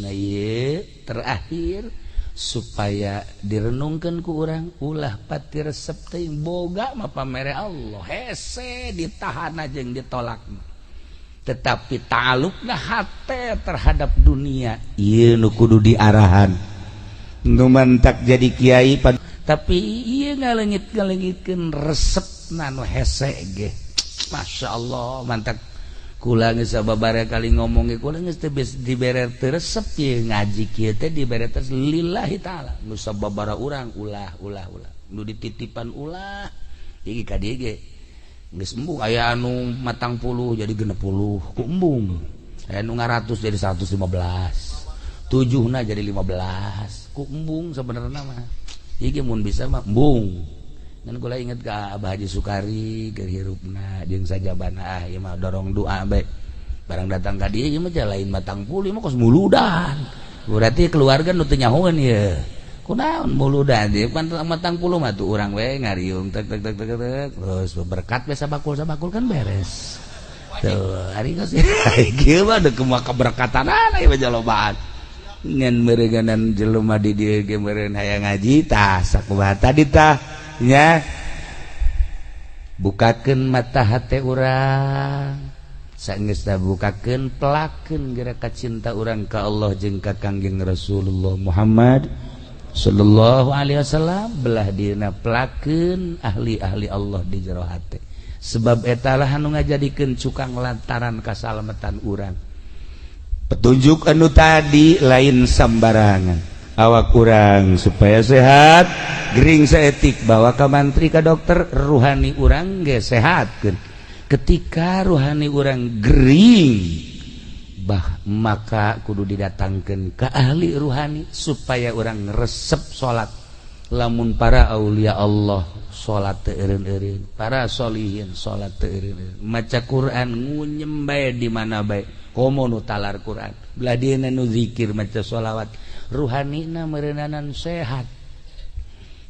Nah, ieu terakhir supaya direnungkan ku urang, ulah pati resep teh. Boga mah pamere Allah, hese ditahan aja yang ditolak, tetapi talukna hate terhadap dunia ieu nu kudu diarahan. Nu mantak jadi kiai tapi ieu ngalengit ngalengitkeun resepna nu hese ge, Masya Allah. Mantak kula geus sababaraha kali ngomong ge, kula geus teu dibere teu resep ieu ngaji kieu teh, dibere teh lillahi taala. Nu sababaraha urang ulah ulah ulah nu dititipan ulah iki ka dieu ge. Geus embung aya anu 40 jadi 60 ku embung. Aya nu 100 jadi 115. 7 na jadi 15 ku embung sebenarnya mah. Ieu mun bisa mah embung. Ngan kula inget ka Abah Haji Sukari keur hirupna jeung sajabana, ah ieu mah dorong doa bae. Barang datang ka dieu ieu mah lain 40 mah kos muludan. Berarti keluarga nu teu nyahoeun ieu. Kunaon muludan ieu pan 40 mah tuh urang we ngariung tek tek tek tek tek terus berkat we sabakul-sabakul kan beres. Tuh, hari geus kieu mah deuk kumaha keberkatanana ieu mah jalobaan. Ngan meureunganan jelema di dieu ge meureun hayang ngaji tah sakumaha tadi tah nya. Bukakeun mata hate urang. Saenggeusna bukakeun, pelakeun geura kacinta urang ka Allah jeung ka Kangjeng Rasulullah Muhammad sallallahu alaihi wasallam, belah dina pelakeun ahli-ahli Allah di jero hate. Sebab etalah anu ngajadikeun cukang lantaran kasalamatan urang. Petunjuk anu tadi lain sambarangan. Awak urang supaya sehat, gering saeutik bawa ka mantri ka dokter, ruhani urang ge sehatkeun. Ketika ruhani urang gering bah maka kudu didatangkeun ke ahli ruhani supaya urang resep salat. Lamun para aulia Allah salat teu eureun-eureun, para solihin salat teu eureun-eureun, maca Quran ngunyem bae di mana bae, komo nu talar Quran, belah dieuna nu zikir maca sholawat, ruhanina meureunanan sehat.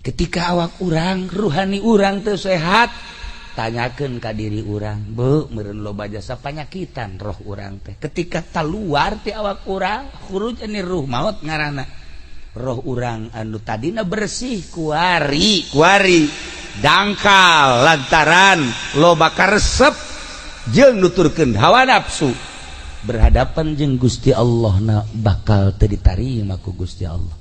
Ketika awak urang ruhani urang teu sehat, tanyakeun ka diri urang, beu meureun loba jasa panyakitan roh urang teh. Ketika kaluar ti awak urang, khuruj ani ruh maut ngaranna. Roh urang anu tadina bersih kuari kuari dangkal lantaran loba karesep jeung nuturkeun hawa nafsu, berhadapan jeung Gusti Allah na bakal teu ditarima ku Gusti Allah.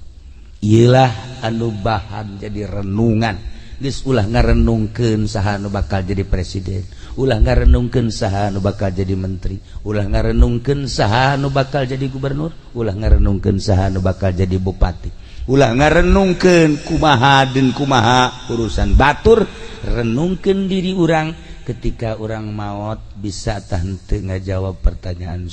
Iyalah anu bahan jadi renungan. Geus ulah ngarenungkeun saha anu bakal jadi presiden, ulah ngarenungkeun saha anu bakal jadi menteri, ulah ngarenungkeun saha anu bakal jadi gubernur, ulah ngarenungkeun saha anu bakal jadi bupati, ulah ngarenungkeun kumaha dan kumaha urusan batur. Renungkeun diri urang ketika urang maut bisa tah henteu ngajawab pertanyaan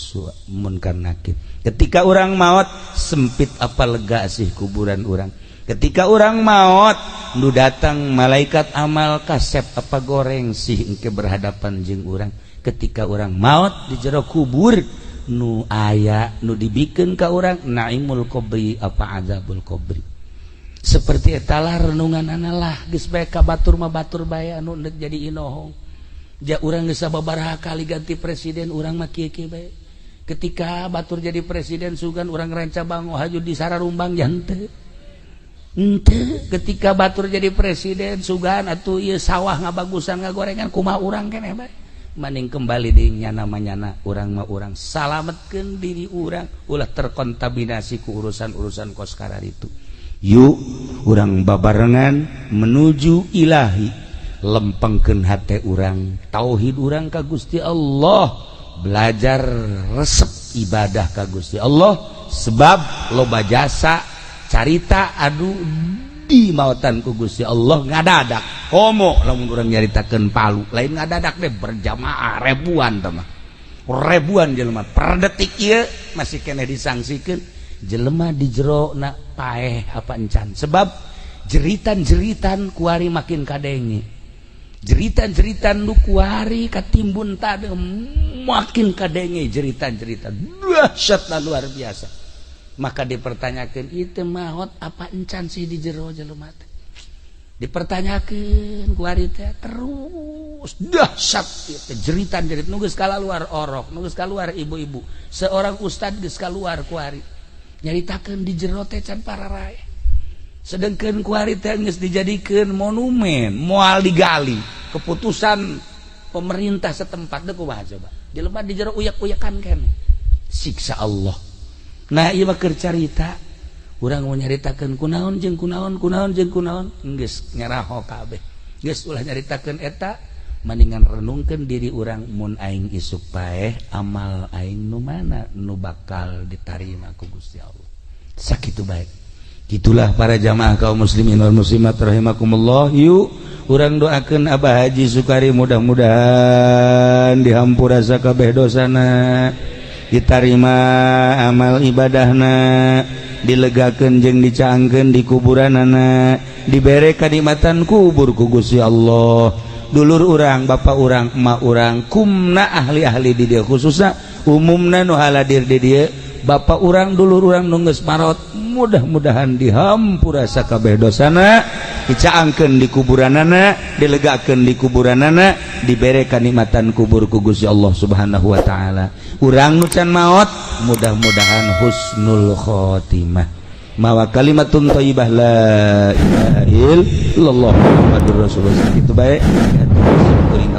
munkar nakir. Ketika urang maut sempit apa lega sih kuburan urang? Ketika urang maut nu datang malaikat amal kasep apa goreng sih engke berhadapan jeung urang? Ketika urang maut di jero kubur nu aya nu dibikeun ka urang naimul qabri apa azabul qabri? Seperti etalah renungan analah. Geus bae ka batur mah batur bae anu deuk jadi inohong. Ja urang geus sababaraha kali ganti presiden, urang mah kieu-kieu bae. Ketika batur jadi presiden sugan urang ranca bango haju di sararumbang jante. Ente ketika batur jadi presiden sugan atuh ieu sawah ngabagusan ngagorengan kumaha urang keneh bae. Maning kembali di nyana manyana urang mah urang salametkeun diri urang ulah terkontaminasi ku urusan-urusan kos itu. Yuk urang babarengan menuju ilahi, lempengkeun hate urang, tauhid urang ka Gusti Allah, belajar resep ibadah ka Gusti Allah, sebab loba jasa carita aduh di mautan ku Gusti Allah ngadadak. Komo lamun urang nyaritakeun Palu lain ngadadak deh, berjamaah ribuan mah ribuan jelema per detik ieu masih keneh disangsikeun jelema di jero na paeh apa encan, sebab jeritan-jeritan kuari makin kadenge, jeritan-jeritan nu kuari katimbun tadi makin kadenge, jeritan-jeritan dahsyat luar biasa. Maka dipertanyakan itu maut apa encan sih di jero jelema teh, dipertanyakan kuari teh terus dahsyat jeritan jerit nu geus keluar orok, nu geus keluar ibu-ibu, seorang ustad geus keluar kuari nyaritakeun di jero teh can pararae. Sedangkan kuari teh geus dijadikeun monumen moal digali, keputusan pemerintah setempat deh. Kumaha coba jelema di jero uyak-uyakan keneh siksa Allah. Nah, ieu mah keur carita urang mau nyaritakeun kunaon jeung kunaon kunaon jeung kunaon geus nyaraho kabeh. Geus ulah nyaritakeun eta, mendingan renungkeun diri urang, mun aing isuk paeh amal aing nu mana nu bakal ditarima ku Gusti Allah. Sakitu baik. Gitulah para jamaah kaum muslimin wal muslimat rahimakumullah. Yuk, urang doakeun Abah Haji Sukari, mudah-mudahan dihampura sakabeh dosana, ditarima amal ibadahna, dilegakeun jeung dicaangkeun di kuburanana, dibere kanikmatan kubur ku Gusti Allah. Dulur urang, bapak urang, emak urang, kumna ahli-ahli di dieu, khususnya umumna nu haladir di dieu, bapak urang, dulur urang nu geus marot, mudah-mudahan dihampura sakabeh dosana, dicaangkeun di kuburanana, dilegakeun di kuburanana, dibere kanikmatan kubur ku Gusti Allah Subhanahu wa taala. Urang nu can maot, mudah-mudahan husnul khotimah, mawa kalimatun thayyibah, la ilaha illallah Muhammadur Rasulullah. Itu baik. Kuring.